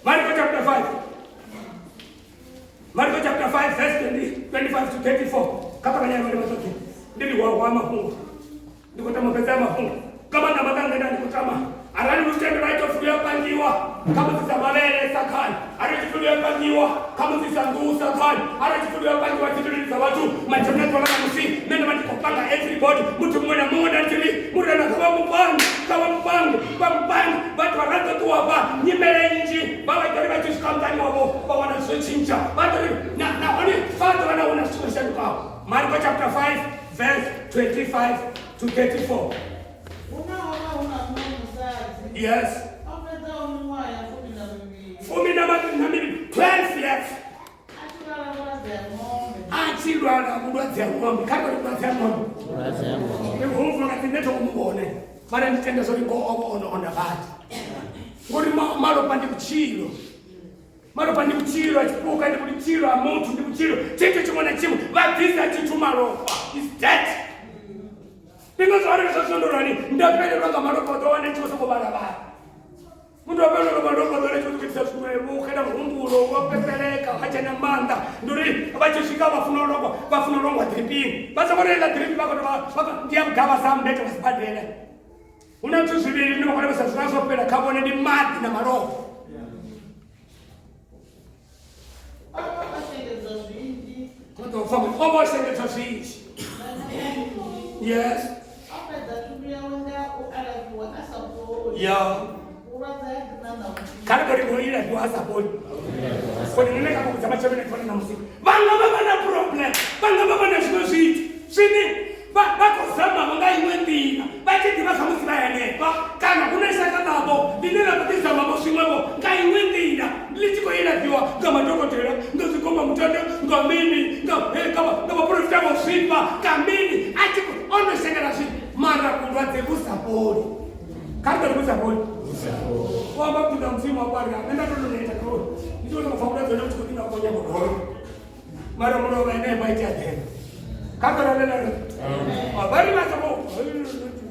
Mark chapter 5 Marko chapter 5 verse 20, 25 to 34 kha ṱavhanya vhale vha ndi ri wa mafhungo ndi khou tama fhedza mafhungo nga maanḓa maanḓa nṋe nda ndi khou tama arali lutendo lwa ita pfulu ya pangiwa kha musi sa mavhele sa khani arali tshipfulu ya pangiwa kha musi sa nḓuhu sa khani arali tshipfulu ya pangiwa dzimbiluni dza vhathu matsheloni a ḓuvha ḽa ṋamusi nṋe ndo vha ndi khou panga everybody muthu muṅwe na muṅwe nda ndi ri murena kha vha mupange kha vha mupange vha mupange vhathu vha ra ḓo ṱuwa fha nyimele nnzhi vha vha ita uri vha tshi swika muṱani wavho vha wana zwo tshintsha vha ḓo ri nahone vha ḓo vha na huna zwithu zwo shandukaho marko chapter 5 verse 25 to 34
Huno ho vha hu na muṅwe musadzi
yes
o fhedzaho miṅwaha ya fumi na mivhili
fumi na mavhili na mivhili 12 years
a tshi lwala vhulwadze ha ṅombe
a tshi lwala vhulwadze ha ṅombe kha ri ri vhulwadze ha ṅombe
Vhulwadze ha ṅombe.
ndi mufumakadzi nṋe tho mu vhone mara ndi tenda zwo ri ngoho o vha o no onda badi ngori malofha ndi vhutshilo malofha ndi vhutshilo a tshipuka ndi vhutshilo ha muthu ndi vhutshilo tshithu tshiṅwe na tshiṅwe vha bvisa tshithu malofha is dead ndi ngazwo arali zwa zwino ndo rali ndo fhelelwa nga malofha u ḓo wana tshi khou sokou vhalavhala muthu wa fhelelwa nga malofha u ḓo wana tshi khou sokou itisa zwiṅwevho u xela muhumbulo wa pepeleka ha tshena maanḓa ndi uri vha tshi swika vha funa u longwa vha funa u longwa ḓiripini vha songo reila ḓiripi vha khou tou ndi ya vhugavha sa mbete wa sibadela hu na zwithu zwivhili zwine vha khou lavhelesa zwi vha zwo fhela kha vhone ndi maḓi na malofha
O vha o shengedzwa zwinzhi
o ḓo pfa o vha o shengedzwa zwinzhi
nga zwinzhi.
yes
O fhedza thundu yawe nga u alafhiwa a sa fholi.
ya
Vhulwadze ha ḓi ṋaṋa u
Kha ri ḓo ri ngo ilafhiwa a sa fholi. Kone nṋe kha vhudza matsheloni a na musi vha nga vha vha na problem, vha nga vha vha na zwiṅwe zwithu zwine vha vha khou zama nga iṅwe nḓila vha tshi ḓivha khamusi vha henefha kana hu na shaka ḽavho ḽine ḽa khou ḓi zamavho zwiṅwevho nga iṅwe nḓila ḽi tshi khou ilafhiwa nga madokotela nga zwigombamutanda nga mini nga nga vhaporofita vho zwifha nga mini a tshi khou o no shengela zwithu mara vhulwadze vhu sa fholi. Kha ri ḓo ri vhu sa fholi. O amba vhuḓinḓa ha Mudzimu hafho a ri nṋe nda to neta kha uri ndi tshi khou sokou pfa vhulwadze hone vhu tshi khou ḓi nga konya vhudolo mara mulovha henefho a itea ḓena. Kha ri ḓo ri ri vha ri vha sokou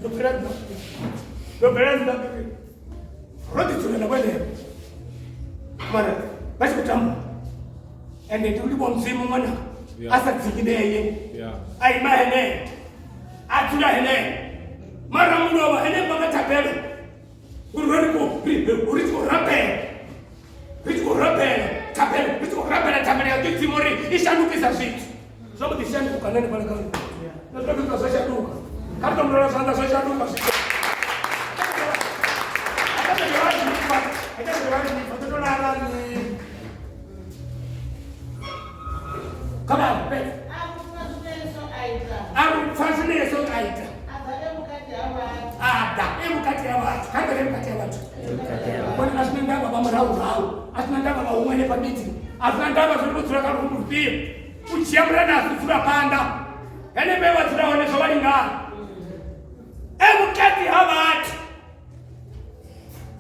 ḓo bvela nnḓa ḓo bvela nnḓa ro ḓi dzulela vho henefho mara vha tshi khou tamba ende ndi livhuwa Mudzimu ṅwana a sa dzingineye a ima henefho a dzula henefho mara mulovha henefho nga thabelo uri ri khou ri ri tshi khou rabela ri tshi khou rabela thabelo ri tshi khou rabela thabelo ya ḓidzimu uri i shandukisa zwithu zwa mbo ḓi shanduka nṋe ndi vhona kha nṋe zwa ḓi zwa shanduka kha ri tou mulola zwanḓa zwa shanduka zwithu. Come on, Beth. A ri pfa zwine Yesu a ita. A ḓa e vhukati ha vhathu. Kha ri ḓe vhukati ha vhathu. Vhone a zwi na ndavha vha murahu-rahu, a zwi na ndavha vha huṅwe henefha meeting, a zwi na ndavha zwo ri vho dzula kha rumu lufhio. U dzhia Murena a si dzula phanḓa. Henefho he vha dzula hone zwo vha lingana. E vhukati ha vhathu.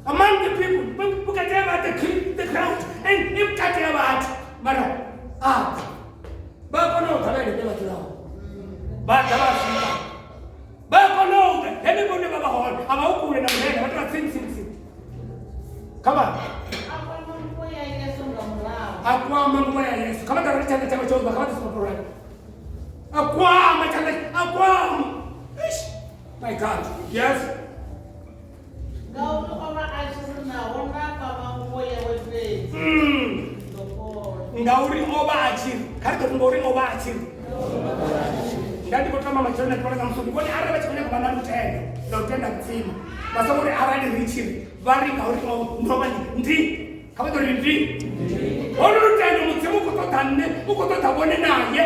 Among the people, vhukati ha vhathu, the crowd, and e vhukati ha vhathu. Mara a ḓa. Vha kona u ḓa vha henefho vha dzula hone. Vha ḓa vha swika. Vha kona u ḓa henefho hune vha vha hone. A vha hu kule na Murena, vha tou vha tsini tsini tsini. Kha vha
A kwama nguvho ya Yesu nga murahu.
A kwama nguvho ya Yesu. Kha vha ḓa tshanḓa tshawe tsho bva, kha vha ḓise mafhuro. A kwama tshanḓa, a kwama. Eish. My God. Yes.
Ngauri o vha a tshi ri naho nda kwama nguvho yawe fhedzi, ndi ḓo fhola.
Ngauri o vha a tshi ri, kha ri ḓo ri ngauri o vha a tshi ri. Nda ndi khou tamba matsheloni a ḓivha nga musi vhone arali vha tshi khou nyaga u vha na lutendo lwa u tenda Mudzimu vha songo ri arali ri tshi ri vha ri ngauri o ndo vha ndi kha vha ḓo ri ndi holu lutendo Mudzimu u khou ṱoḓa nṋe u khou ṱoḓa vhone naye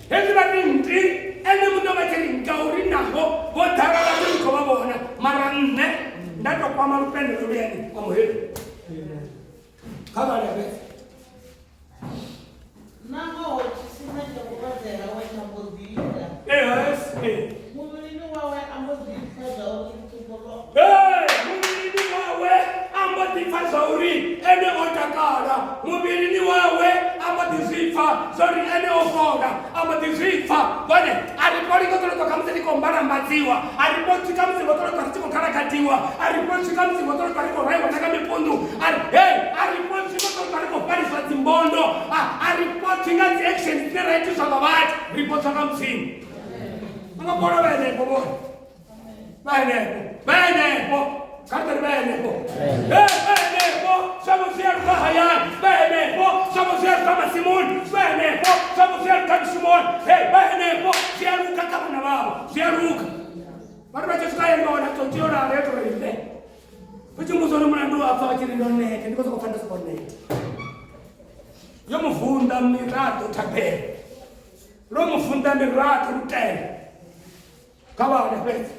hezwi vha ri ndi ene muṋe vha tshi ri ngauri naho vho ḓala vhathu ndi khou vha vhona mara nṋe nda tou kwama lupendelo luyani amuheli kha vha lavhese.
Nangoho tshisima tsha vhulwadze hawe tsha mbo ḓi ita.
Yes. Eh.
Muvhilini wawe a mbo ḓi pfa zwauri ṱhukho ḽo.
Hey, muvhilini wawe a mbo ḓi pfa zwauri ene o takala. Muvhilini wawe a mbo ḓi zwi pfa zwauri ene o fhola. A mbo ḓi zwi pfa. Vhone a ri fholi ngo ṱolotwa khamusi ri khou mbalambadziwa. A ri fhodzwi khamusi ngo ṱolotwa ri tshi khou khalakhadziwa. A ri fhodzwi khamusi ngo ṱolotwa ri khou raiwa na nga mipundu. A ri hey, a ri fhodzwi ngo ṱolotwa ri khou fhariswa dzimbondo. A a ri fhodzwi nga dzi action dzine ra itiswa nga vhathu. Ri fhodzwa nga Mudzimu. Vha nga fhola vha henefho vhone. Vha henefho. Vha henefho. Kha ri ḓo ri vha henefho. Hey, vha henefho zwavho zwi a luga hayani. Vha henefho zwavho zwi a luga masimuni. Vha henefho zwavho zwi a luga mishumoni. Hey, vha henefho zwi a luga kha vhana vhavho. Zwi a luga. Vhathu vha tshi swika hayani vha wana tsotsi yo lala yo tou ri nṋe. U tshi mmbudza uri mulandu wa pfa vha tshi ri ndo neta, ndi khou sokou pfa ndo sokou neta. Yo mu vunḓa miraḓo thabelo. Lwo mu vunḓa miraḓo lutendo. Kha vha hone fhedzi.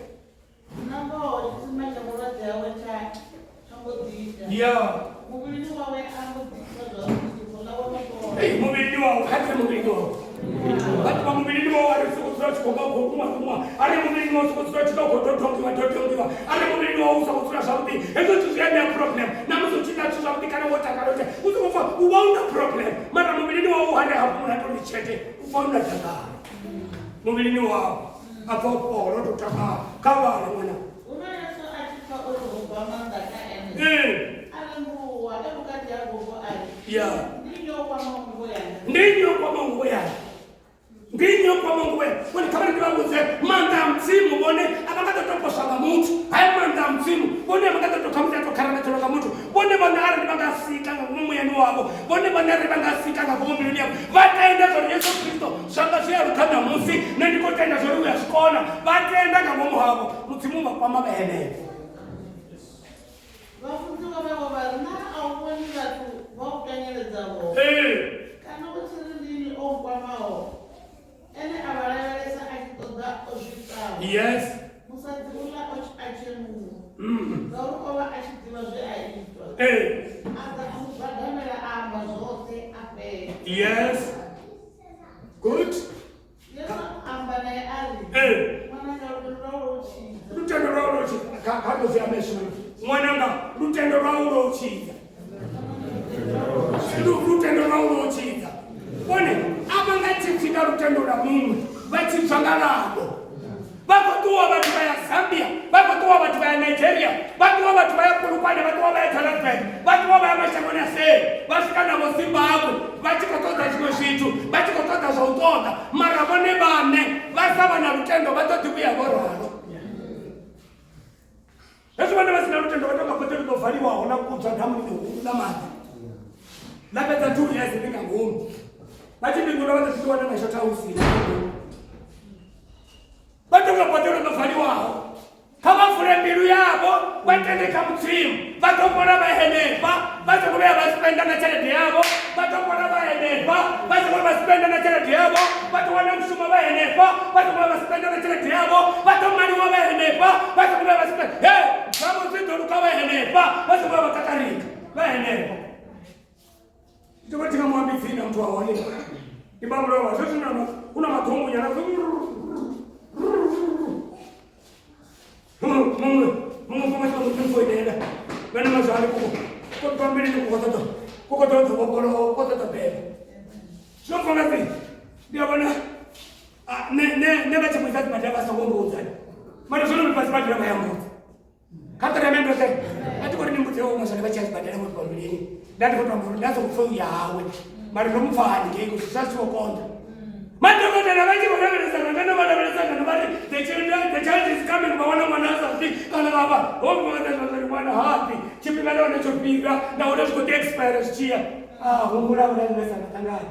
Nangoho tshisima tsha vhulwadze hawe tsha tsha mbo ḓi ita.
Ya.
Muvhilini wawe a mbo ḓi pfa zwauri ṱhukho ḽawe ḽo fhola.
Ei, muvhilini wawe, kha ri muvhilini wawe. Vhathu vha muvhilini wawe a ri sokou dzula tshi khou nga u khou ṱuṅwa ṱuṅwa. A ri muvhilini wawe u sokou dzula tshi nga u khou dodongiwa dodongiwa. A ri muvhilini wawe u sokou dzula zwavhuḓi. Hezwo zwithu zwi a ṋea problem. Na musi u tshi ḽa zwithu zwavhuḓi kana wo takala u u sokou pfa u vha u na problem. Mara muvhilini wawe u hane hafhu munhu a tou ri tshete, u pfa u na dakalo. Muvhilini wawe a pfa u fhola o tou takala. Kha vhale ṅwana.
Huno Yesu a tshi pfa uri ho bva maanḓa kha ene,
Ee.
a rembuluwa e vhukati ha gogo a ri,
Ya.
Ndi nnyi o kwamaho nguvho yanga?
Ndi nnyi o kwamaho nguvho yanga? Ndi nnyi o kwamaho nguvho yanga? Vhone kha vha ndi vha vhudze maanḓa a Mudzimu vhone a vha nga ḓo tou poswa nga muthu. Haya maanḓa a Mudzimu vhone a vha nga ḓo tou khamusi a tou kharamedzelwa nga muthu. Vhone vhaṋe arali vha nga sika nga ngomu muyani wavho, vhone vhaṋe arali vha nga sika nga ngomu mbiluni yavho, vha tenda zwa uri Yesu Kristo zwanga zwi a luga ṋamusi, nṋe ndi khou tenda zwa uri u a zwi kona, vha tenda nga ngomu havho, Mudzimu u vha kwama vhe henefho.
Vhafunziwa vhawe vha ri, Naa a u vhoni vhathu vha u pwanyeledzaho?
Ee.
Kana u tshi ri ndi nnyi o nkwamaho? Ene a vha lavhelesa a tshi ṱoḓa o zwi itaho.
Yes.
Musadzi uḽa o a tshenuwa, ngauri o vha a tshi ḓivha zwe a itwa.
Ee.
A ḓa a mu gwadamela a amba zwoṱhe a fhela.
Yes. Good.
Yesu a amba nae a ri,
Ee.
Ṅwananga, lutendo lwau lwo u tshidza.
Lutendo lwau lwo tshidza. Kha ndo zwi ambe zwino. Ṅwananga, lutendo lwau lwo tshidza. Lutendo lwau lwo tshidza. Vhone a vha nga tshipfi nga lutendo lwa muṅwe, vha tshidzwa nga lwavho. Vha khou ṱuwa vhathu vha ya Zambia, vha khou ṱuwa vhathu vha ya Nigeria, vha ṱuwa vhathu vha ya Polokwane, vha ṱuwa vha ya Johannesburg, vha ṱuwa vha ya mashangoni a seli, vha swika navho Zimbabwe vha tshi khou ṱoḓa zwiṅwe zwithu, vha tshi khou ṱoḓa zwa u ṱoḓa, mara vhone vhaṋe vha sa vha na lutendo vha ḓo ḓi vhuya vho ralo. Hezwi vhana vha si na lutendo vha tonga boḓelo ḽo valiwaho ḽa kudzwa damuni ḽihulu ḽa maḓi ḽa fhedza 2 years ḽi nga ngomu, vha tshi fhindula vha ḓo zwi wana na shotha house nga ngomu. Vha tonga boḓelo ḽo valiwaho. Kha vha vule mbilu yavho vha tende kha Mudzimu, vha ḓo fhola vha henefha vha songo vhuya vha spenda na tshelede yavho, vha ḓo fhola vha henefha vha songo vha spenda na tshelede yavho, vha ḓo wana mushumo vha henefha vha songo vha spenda na tshelede yavho, vha ḓo maliwa vha henefha vha songo vha spenda, he zwavho zwi ḓo luka vha henefha vha songo vha vha kakarika vha henefha. Ndi vha thinga muambi dzina muthu wa hone ndi bamulova zwezwi hu na maḓongunyana muṅwe muṅwe mufumakadzi wa mudzimu foinela vhana mazwale kuko pambili kuko ṱoḓa kuko ṱoḓa vhofholowa kuko ṱoḓa beba zwino mufumakadzi ndi a vhona ne vha tshi muisa sibadela vha songo mbudza mara zwino ndi fhasi badela vha ya mbudza kha ṱoreme ndoṱhe a thi khori ni mbudze o mazwale vha tshi ya sibadela ngo pambilini nda ndi khou to amba uri nda songo pfa uya hawe mara ndo mupfa haningei zwi sa tshi vho konḓa. Madokotela vha tshi khou lavhelesana ngeno vha lavhelesana vha ri the children the child is coming, vha wana ṅwana a sa ḓi kana vha ho ṅwana ṅwana haḓi tshifhinga nahone tsho fhira nahone zwi khou ḓi expire zwi tshiya a humbula u lavhelesana ṱangana.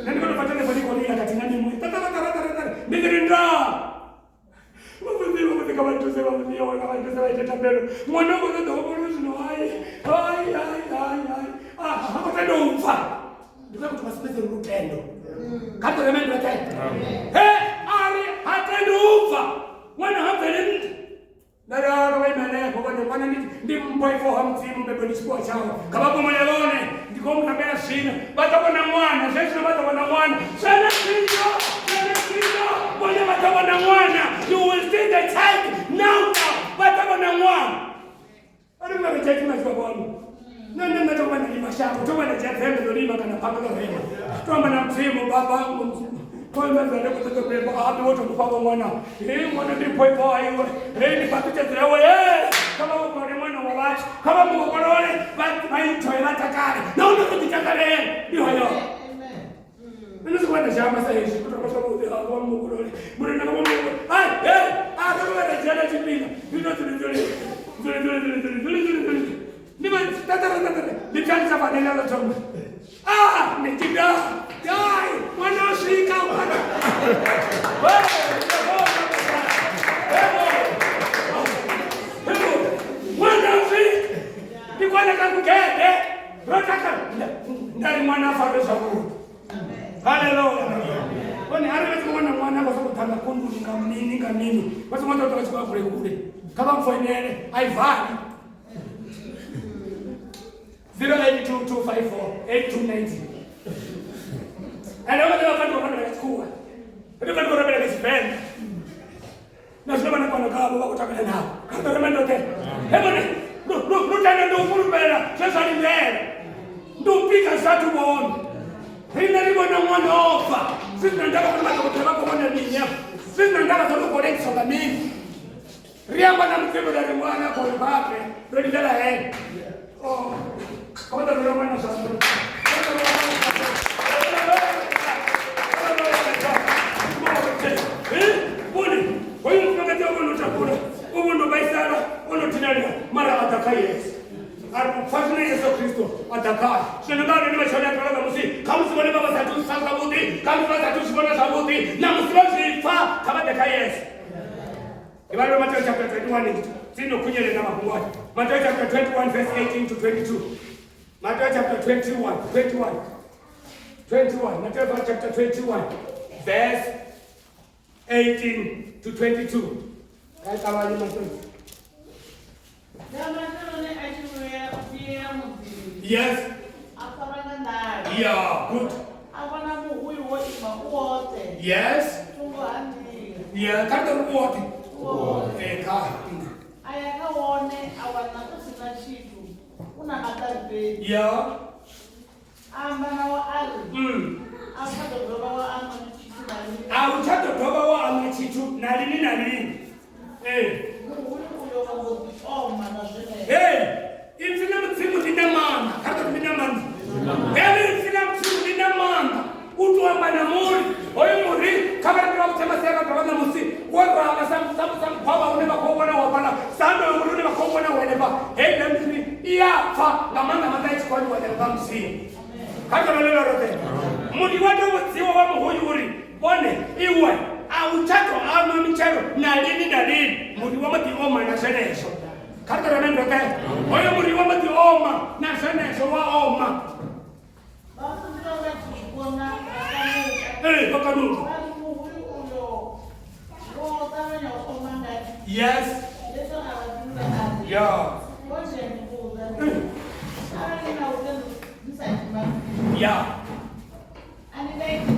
Nṋe ndi khou tou pfa telefoni i khou lila khathihi na mimuya ṱaṱaṱaṱaṱaṱa ndi ri ndaa vhafunzi vhafunzi kha vha thuse vhafunzi yowe kha vha thuse vha ite thabelo ṅwana u khou ṱoḓa u vhona zwino hai hai hai hai hai ha khou tenda u pfa ndi khou kuti vha sumbedze lutendo kha ṱoremende vha he a ri ha tendi u pfa ṅwana ha bvele nṱha nda ri kha vha ime henefho vhone ṅwana ndi mpho i bvaho ha Mudzimu mbebo ndi tshifhiwa tshawe kha vha pomole vhone ndi khou mu rambela zwino vha ḓo vhona ṅwana zwezwino vha ḓo vhona ṅwana zwenezwino zwenezwino vhone vha ḓo vhona ṅwana. You will see the child now now vha ḓo vhona ṅwana a ri mara tsha tshima tshi vhona nṋe nṋe nṋe to vha na lima shango to vha na dzhia dzembe ḽo lima kana phanga ḽo rema to amba na Mudzimu baba koimedzane khou ṱoḓa beba a ḓi wo to mufha vho ṅwana he ṅwana ndi mpho i bvaho ha iwe he ndi fhaṱutshedza yawe he kha vha vhofholole ṅwana wa vhathu kha vha mu vhofholole vha enjoye vha takale nahone ri ḓi takalele ndi hoyo nṋe ndi vhona zhamba sa hezwi u tamba zwavhuḓi ha vha muvhofholole murena vha muvhofholole hai he a ri vha na dzhena tshifhinga ndi no dzule dzule dzule dzule dzule dzule dzule dzule dzule ndi vha tatara tatara ndi pfa ndi sa fanela ḽo thoma ah ndi tshida dai ṅwana o swika ṅwana ṅwana o swika ndi kwana ka kugede ro takala nda ri ṅwana a farwe zwavhuḓi haleluya hone arali vha tshi khou vhona ṅwana vha sokou ḓa nga kunduni nga mini nga mini vha songo ṱoḓa vha tshi khou ya kule kule kha vha mpfoinele a i vali 0822548290 ende vha vha fanela u rabela nga tshikhuwa ri fanela u rabela nga tshivenḓa na zwino vhana fhano khavho vha khou takala navho kha ḓo rema ndoṱhe he vhone lutendo ndi u fhulufhela zwe zwa lindela ndi u pika zwathu vhone riṋe ri vhona ṅwana o fa zwi si na ndavha uri madokotela vha khou vhona mini afha zwi si na ndavha zwa uri u khou lengiswa nga mini ri amba na Mudzimu nda ri ṅwana khou ri vhape ro lindela hene kha vha ḓo rwela ṅwana zwanḓa. Vhone hoyu mufumakadzi o vhono takula o vhono vhaisala o no dinalea mara a ḓa kha Yesu a ri u pfa zwine Yesu Kristo a ḓa khae zwino nga vhone vha tshi hone ḓuvha ṋamusi khamusi vhone vha vha sathu zwi pfa zwavhuḓi khamusi vha sathu zwi vhona zwavhuḓi ṋamusi vha zwi pfa kha vha ḓe kha Yesu. Ndi vhalelwa Mateo chapter 21. Tsini no khunyeledza mafhungo aya. Mateo chapter 21 verse 18 to 22. Mateo chapter 21, 21, 21. Mateo chapter 21 verse 18 to 22. Kha i ṱavhanye Mateo.
Nga matsheloni a tshi vhuya vhuya muḓini,
Yes.
a farwa nga nḓala.
Yeah, good.
A vhona muhuyu wo ima u woṱhe
Yes.
thungo ha nḓila.
Yeah, kha ri tou ri u woṱhe.
U woṱhe.
Eh, kha.
A ya kha wone a wana u si na tshithu, u na maṱari fhedzi.
Yeah.
A amba nawo a ri, A u tsha ḓo dovha wa aṋwa tshithu na lini.
A u tsha ḓo dovha wa aṋwa tshithu na lini na lini. Ee.
Muhuyu uyo wa mbo ḓi oma na zwenezwo.
Hey, ipfi ḽa Mudzimu ḽi na maanḓa. Kha ri tou ri ḽi na maanḓa. Heḽi ipfi ḽa Mudzimu ḽi na maanḓa. U tou amba na muri, hoyu muri kha vha ri vha vhudze masia vha dovha ṋamusi wo rama sa sa sa mugwavha une vha khou vhona wa fhaḽa sa honoyo muri une vha khou vhona wa henefha heiḽa miri i a pfa nga maanḓa maanḓa i tshi khou aniwa nga Mudzimu. Kha ri tovhelele roṱhe. Muri wa tou vhudziwa wa muhuyu uri vhone iwe a u tsha tou aṋwa mitshelo na lini na lini. Muri wa mbo ḓi oma na zwenezwo. Kha ri tovhelele roṱhe. Hoyo muri wa mbo ḓi oma na zwenezwo wa oma.
Vhafunziwa vha tshi zwi vhona vha kanuka.
Ee, vha kanuka.
Vha ri muhuyu uyo wo ṱavhanya u oma ngani?
Yes.
Yesu a vha fhindula a ri,
Yeah.
Ngoho ndi a ni vhudza ndi ri, arali ni na lutendo ni sa timatimi,
Yeah.
a ni nga iti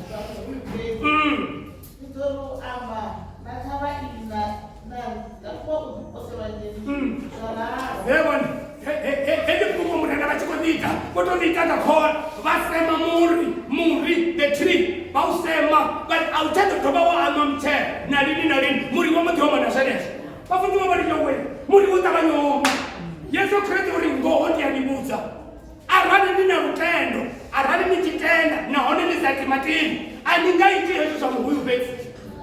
zwa muhuyu fhedzi. Ni ḓo ri u amba na thavha iyi na na ri, Takuwa u ḓipose lwanzheni, zwa ralo.
He vhone, heḽi fhungo murena vha tshi khou ḽi ita vho tou ḽi ita nga khole vha sema muri muri the tree vha u sema vha ri a u tsha ḓo dovha wa aṋwa mitshelo na lini na lini muri wa mbo ḓi oma na zwenezwo vhafunziwa vha ri yowe muri wo ṱavhanya oma yesu kristo uri ngoho ndi a ni vhudza arali ni na lutendo arali ni tshi tenda nahone ni sa timatimi a ni nga iti hezwi zwa muhuyu fhedzi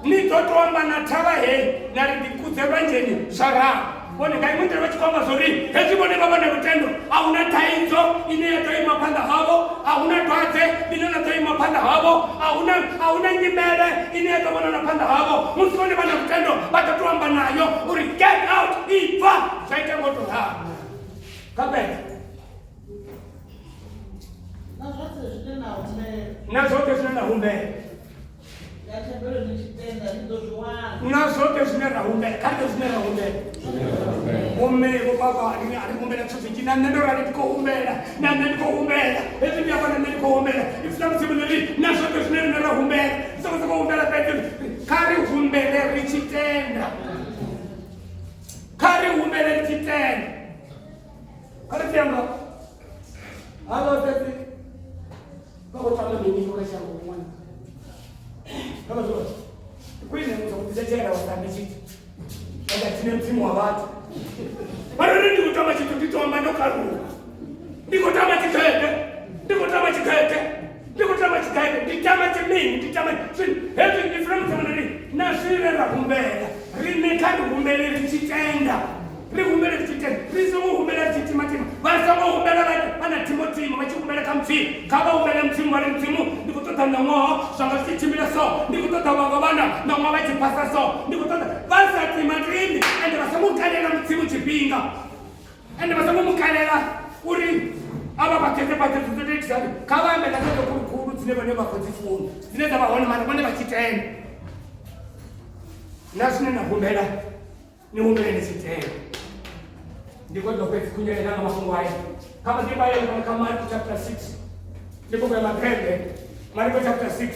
ni ḓo to amba na thavha heyi na ri ḓikudze lwanzheni zwa ralo vhone nga iṅwe nḓila vha tshi khou amba zwori hezwi vhone vha vha na lutendo a hu na thaidzo ine ya ḓo ima phanḓa havho a hu na dwadze ḽine ḽa ḓo ima phanḓa havho a hu na a hu na nyimele ine ya ḓo vhonala phanḓa havho musi vhone vha na lutendo vha ḓo to amba nayo uri get out ibva zwa ita ngo to ralo kha fhedza
Na zwoṱhe zwine na humbela.
Na zwoṱhe zwine na humbela.
Nga thabelo ni tshi tenda ni ḓo zwi wana.
Na zwoṱhe zwine ra humbela, kha ri zwine ra humbela. Vhomme vho baba ri a ri humbela zwithu zwinzhi na nṋe ndo rali ndi khou humbela na nṋe ndi khou humbela hezwi ndi afha na nṋe ndi khou humbela ipfi ḽa Mudzimu ḽi ri na zwoṱhe zwine riṋe ra humbela ri songo sokou humbela fhedzi kha ri humbele ri tshi tenda kha ri humbele ri tshi tenda kha ri tenda Halo tete. Vha khou tama mini kha shango ṅwana. Kha vha zwo. Kwine muthu u ḓitshela wa tambi tshithu. Nga dzine mudzimu wa vhathu. Vha ri ndi khou tama tshithu ndi to amba ndo karuwa. Ndi khou tama tshikete. Ndi khou tama tshikete. Ndi khou tama tshikete. Ndi tama tshimini, ndi tama zwino hezwi ndi funa mudzimu ri na zwine ra humbela. Riṋe kha ri humbele ri tshi tenda. Ri humbele ri tshi tenda, ri songo humbela ri tshi timatima. Vha songo humbela vha vha na thimotimo vha tshi humbela kha Mudzimu. Kha vha humbele Mudzimu vha ri Mudzimu ndi khou ṱoḓa ṋaṅwaha zwanga zwi tshi tshimbila so, ndi khou ṱoḓa vhanga vhana ṋaṅwaha vha tshi phasa so, ndi khou ṱoḓa vha sa timatimi ende vha songo kalela Mudzimu tshifhinga ende vha songo mu kalela uri a vha fhaṱhedze fhaṱhedzo dzo tou itisa kha vha ambe na dzedzo khulukhulu dzine vhone vha khou dzi funa dzine dza vha hone mara vhone vha tshi tenda na zwine na humbela ni humbele ni tshi tenda ndi khou ḓo fhedzi khunyelela nga mafhungo aya kha maḓivha ayo kana kha Marko chapter 6 ndi bugu ya Magrebe Marko chapter 6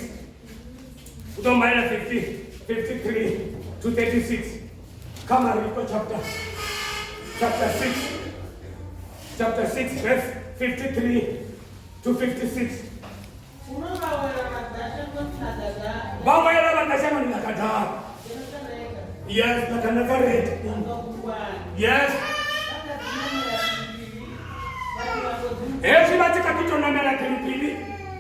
u ḓo mbalela 50 53 to 36 kha Mariko chapter chapter 6 chapter 6 verse 53 to 56
Huno vha wela vha ḓa shangoni ḽa Gadara.
Vha wela vha ḓa shangoni ḽa Gadara.
Genesareta.
Yes, ḽa Genesareta.
Vha bva gungwani.
Yes.
Vha kha ḓi namela philiphili, vhathu vha mbo ḓi
Hezwi vha tshi kha ḓi tou namela philiphili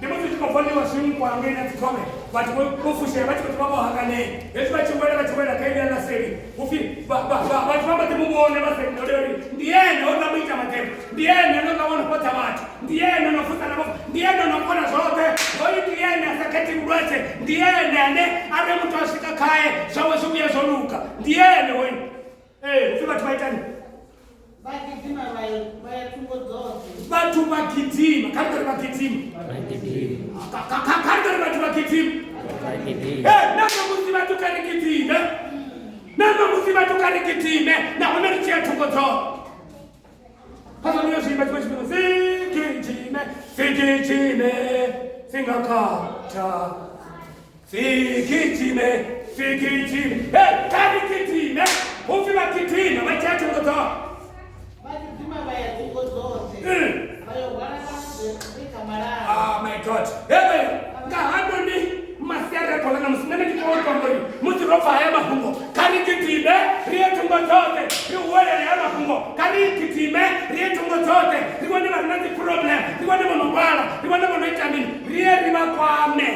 ndi musi tshi khou foliwa zwinkwa ngei na dzikhovhe vhathu vho vho fushea vha tshi khou ḓi vha vho hanganea hezwi vha tshi wela vha tshi wela kha iḽia ḽa seli upfi vhathu vha mbo ḓi mu vhona vha seli uri ndi ene o ḽa muita maḓembe ndi ene no ḽa wono fhodza vhathu ndi ene no funza na vhofu ndi ene no kona zwoṱhe hoyu ndi ene a sa khethi vhulwadze ndi ene ane are muthu a swika khae zwawe zwi vhuya zwo luga ndi ene hoyu ee upfi vhathu vha gidima. Kha ri ri vha gidima, kha ri ri vhathu vha gidima. Na ṋamusi vhathu kha ri gidime, na ṋamusi vhathu kha ri gidime, nahone ri tshi ya thungo dzoṱhe. Kha zwa yo zwi imba tshiṅwe tshifhinga, sigijime, sigijime, singakhatha, sigijime, sigijime. Hey, kha ri gidime, hu pfi vha gidima vha tshi ya thungo dzoṱhe.
Vha gidima vha ya thungo dzoṱhe, vha yo hwala vhalwadze vhe kha malalo.
Ah, my God. Hebe, nga hanoni masiari a ḓola ṋamusi, nṋe ndi khou tou amba uri musi ro pfa haya mafhungo, kha ri gidime ri ye thungo dzoṱhe, ri huwelele haya mafhungo. Kha ri gidime ri ye thungo dzoṱhe, ri vhone vha re na dzi problem, ri vhone vho no lwala, ri vhone vho no ita mini, ri ye ri vha kwame.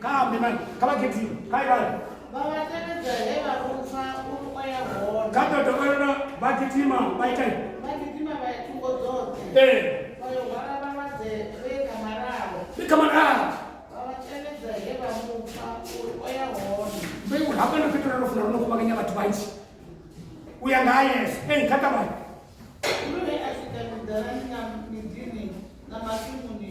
Kha ambe mani, kha vha gidime, kha i vhale.
Vha vha tevhedza he vha rutswa uri o ya hone.
Kha ḓo dovholola, vha gidima vha ita ini?
Vha gidima vha ya thungo dzoṱhe. Vha yo hwala vhalwadze vhe kha malalo.
Vhe kha malalo.
Vha vha tevhedza he vha mu pfa uri o ya hone.
Mbeu hafha ndo fhindula ro funa ro no kuvhanganya vhathu vhanzhi u ya nga ha Yesu. Ee, kha ṱavhanye.
Uri he a swika miḓanani na miḓini na masimuni,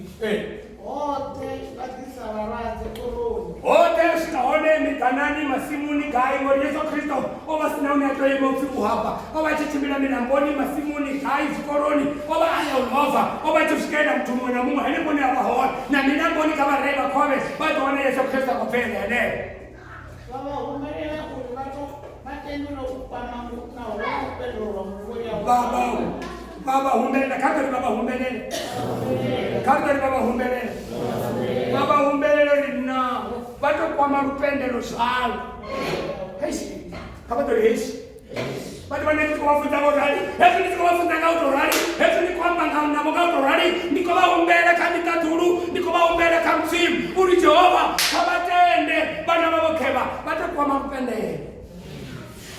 hoṱhe vha ḓisa vhalwadze khoroni.
Hoṱhe a swika hone miḓanani, masimuni, gai, ngori Yesu Kristo o vha sina hune a tou ima upfi u hafha. O vha a tshi tshimbila milamboni, masimuni, gai, zwikoloni, o vha a ya u lova, o vha a tshi swikelela muthu muṅwe na muṅwe henefho hune a vha hone. Na milamboni kha vharei vha khovhe vha ḓo wana Yesu Kristo a khou bvelela henefho.
Vha vha humbelela uri vha to vha tendelwe u kwama naho lupendo lwa nguvho yawe.
Vha vha vha vha humbelela, kha ri vha vha humbelela, kha ri vha vha humbelela, vha vha humbelela uri naho vha to kwama lupendelo zwalo. Heish, kha vha ḓo ri heish. Vhathu vhane ndi khou vha funza nga u rali, hezwi ndi tshi khou vha funza nga u tou rali, hezwi ndi khou amba nga navho nga u tou rali, ndi khou vha humbela kha ḽiṱaḓulu, ndi khou vha humbela kha Mudzimu uri Jehova kha vha tende vhana vha vho khevha vha tou kwama lupendelo,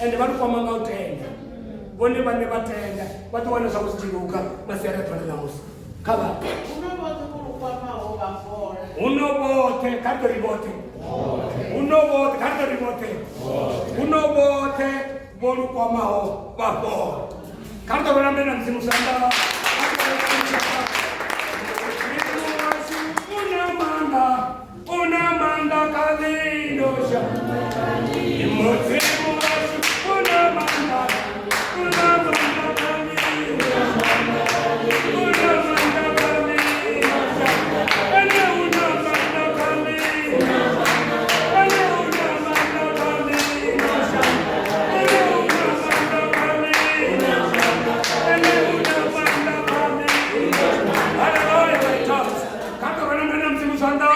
ende vha lu kwama nga u tenda. Vhone vhaṋe vha tenda vha ḓo wana zwavho zwi tshi luga masiari a ḓuvha ḽa ṋamusi. Kha vha
Huno vhoṱhe vho lu kwamaho vha fhola.
Huno vhoṱhe, kha ri tou ri vhoṱhe. Huno vhoṱhe, kha ri tou ri vhoṱhe. Huno vhoṱhe vho lu kwamaho vha fhola. Kha ri tou vhona mbe na Mudzimu zwanḓa. Mudzimu washu u na maanḓa, u na maanḓa kha ḽino shango. Mudzimu washu u na maanḓa, u na maanḓa kha ḽino shango. U na maanḓa kha ḽino shango. Ene u na maanḓa kha ḽino shango. Ene u na maanḓa kha ḽino shango. Ene u na maanḓa kha ḽino shango. Ene u na maanḓa kha ḽino shango. Hallelujah, my God. Kha ri tou rwela mbe na Mudzimu zwanḓa.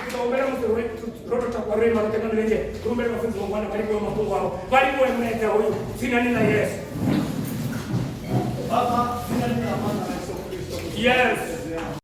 Ndi ḓo humbela musi ro tou takuwa ro ima roṱhe nga milenzhe, ri humbele vhafunzi vha ngwana vha livhuwe mafhungo avho, vha livhuwe mulaedza hoyu dzinani ḽa Yesu.
Baba, dzinani ḽa maanḓa ḽa Yesu Kristo.
Yes.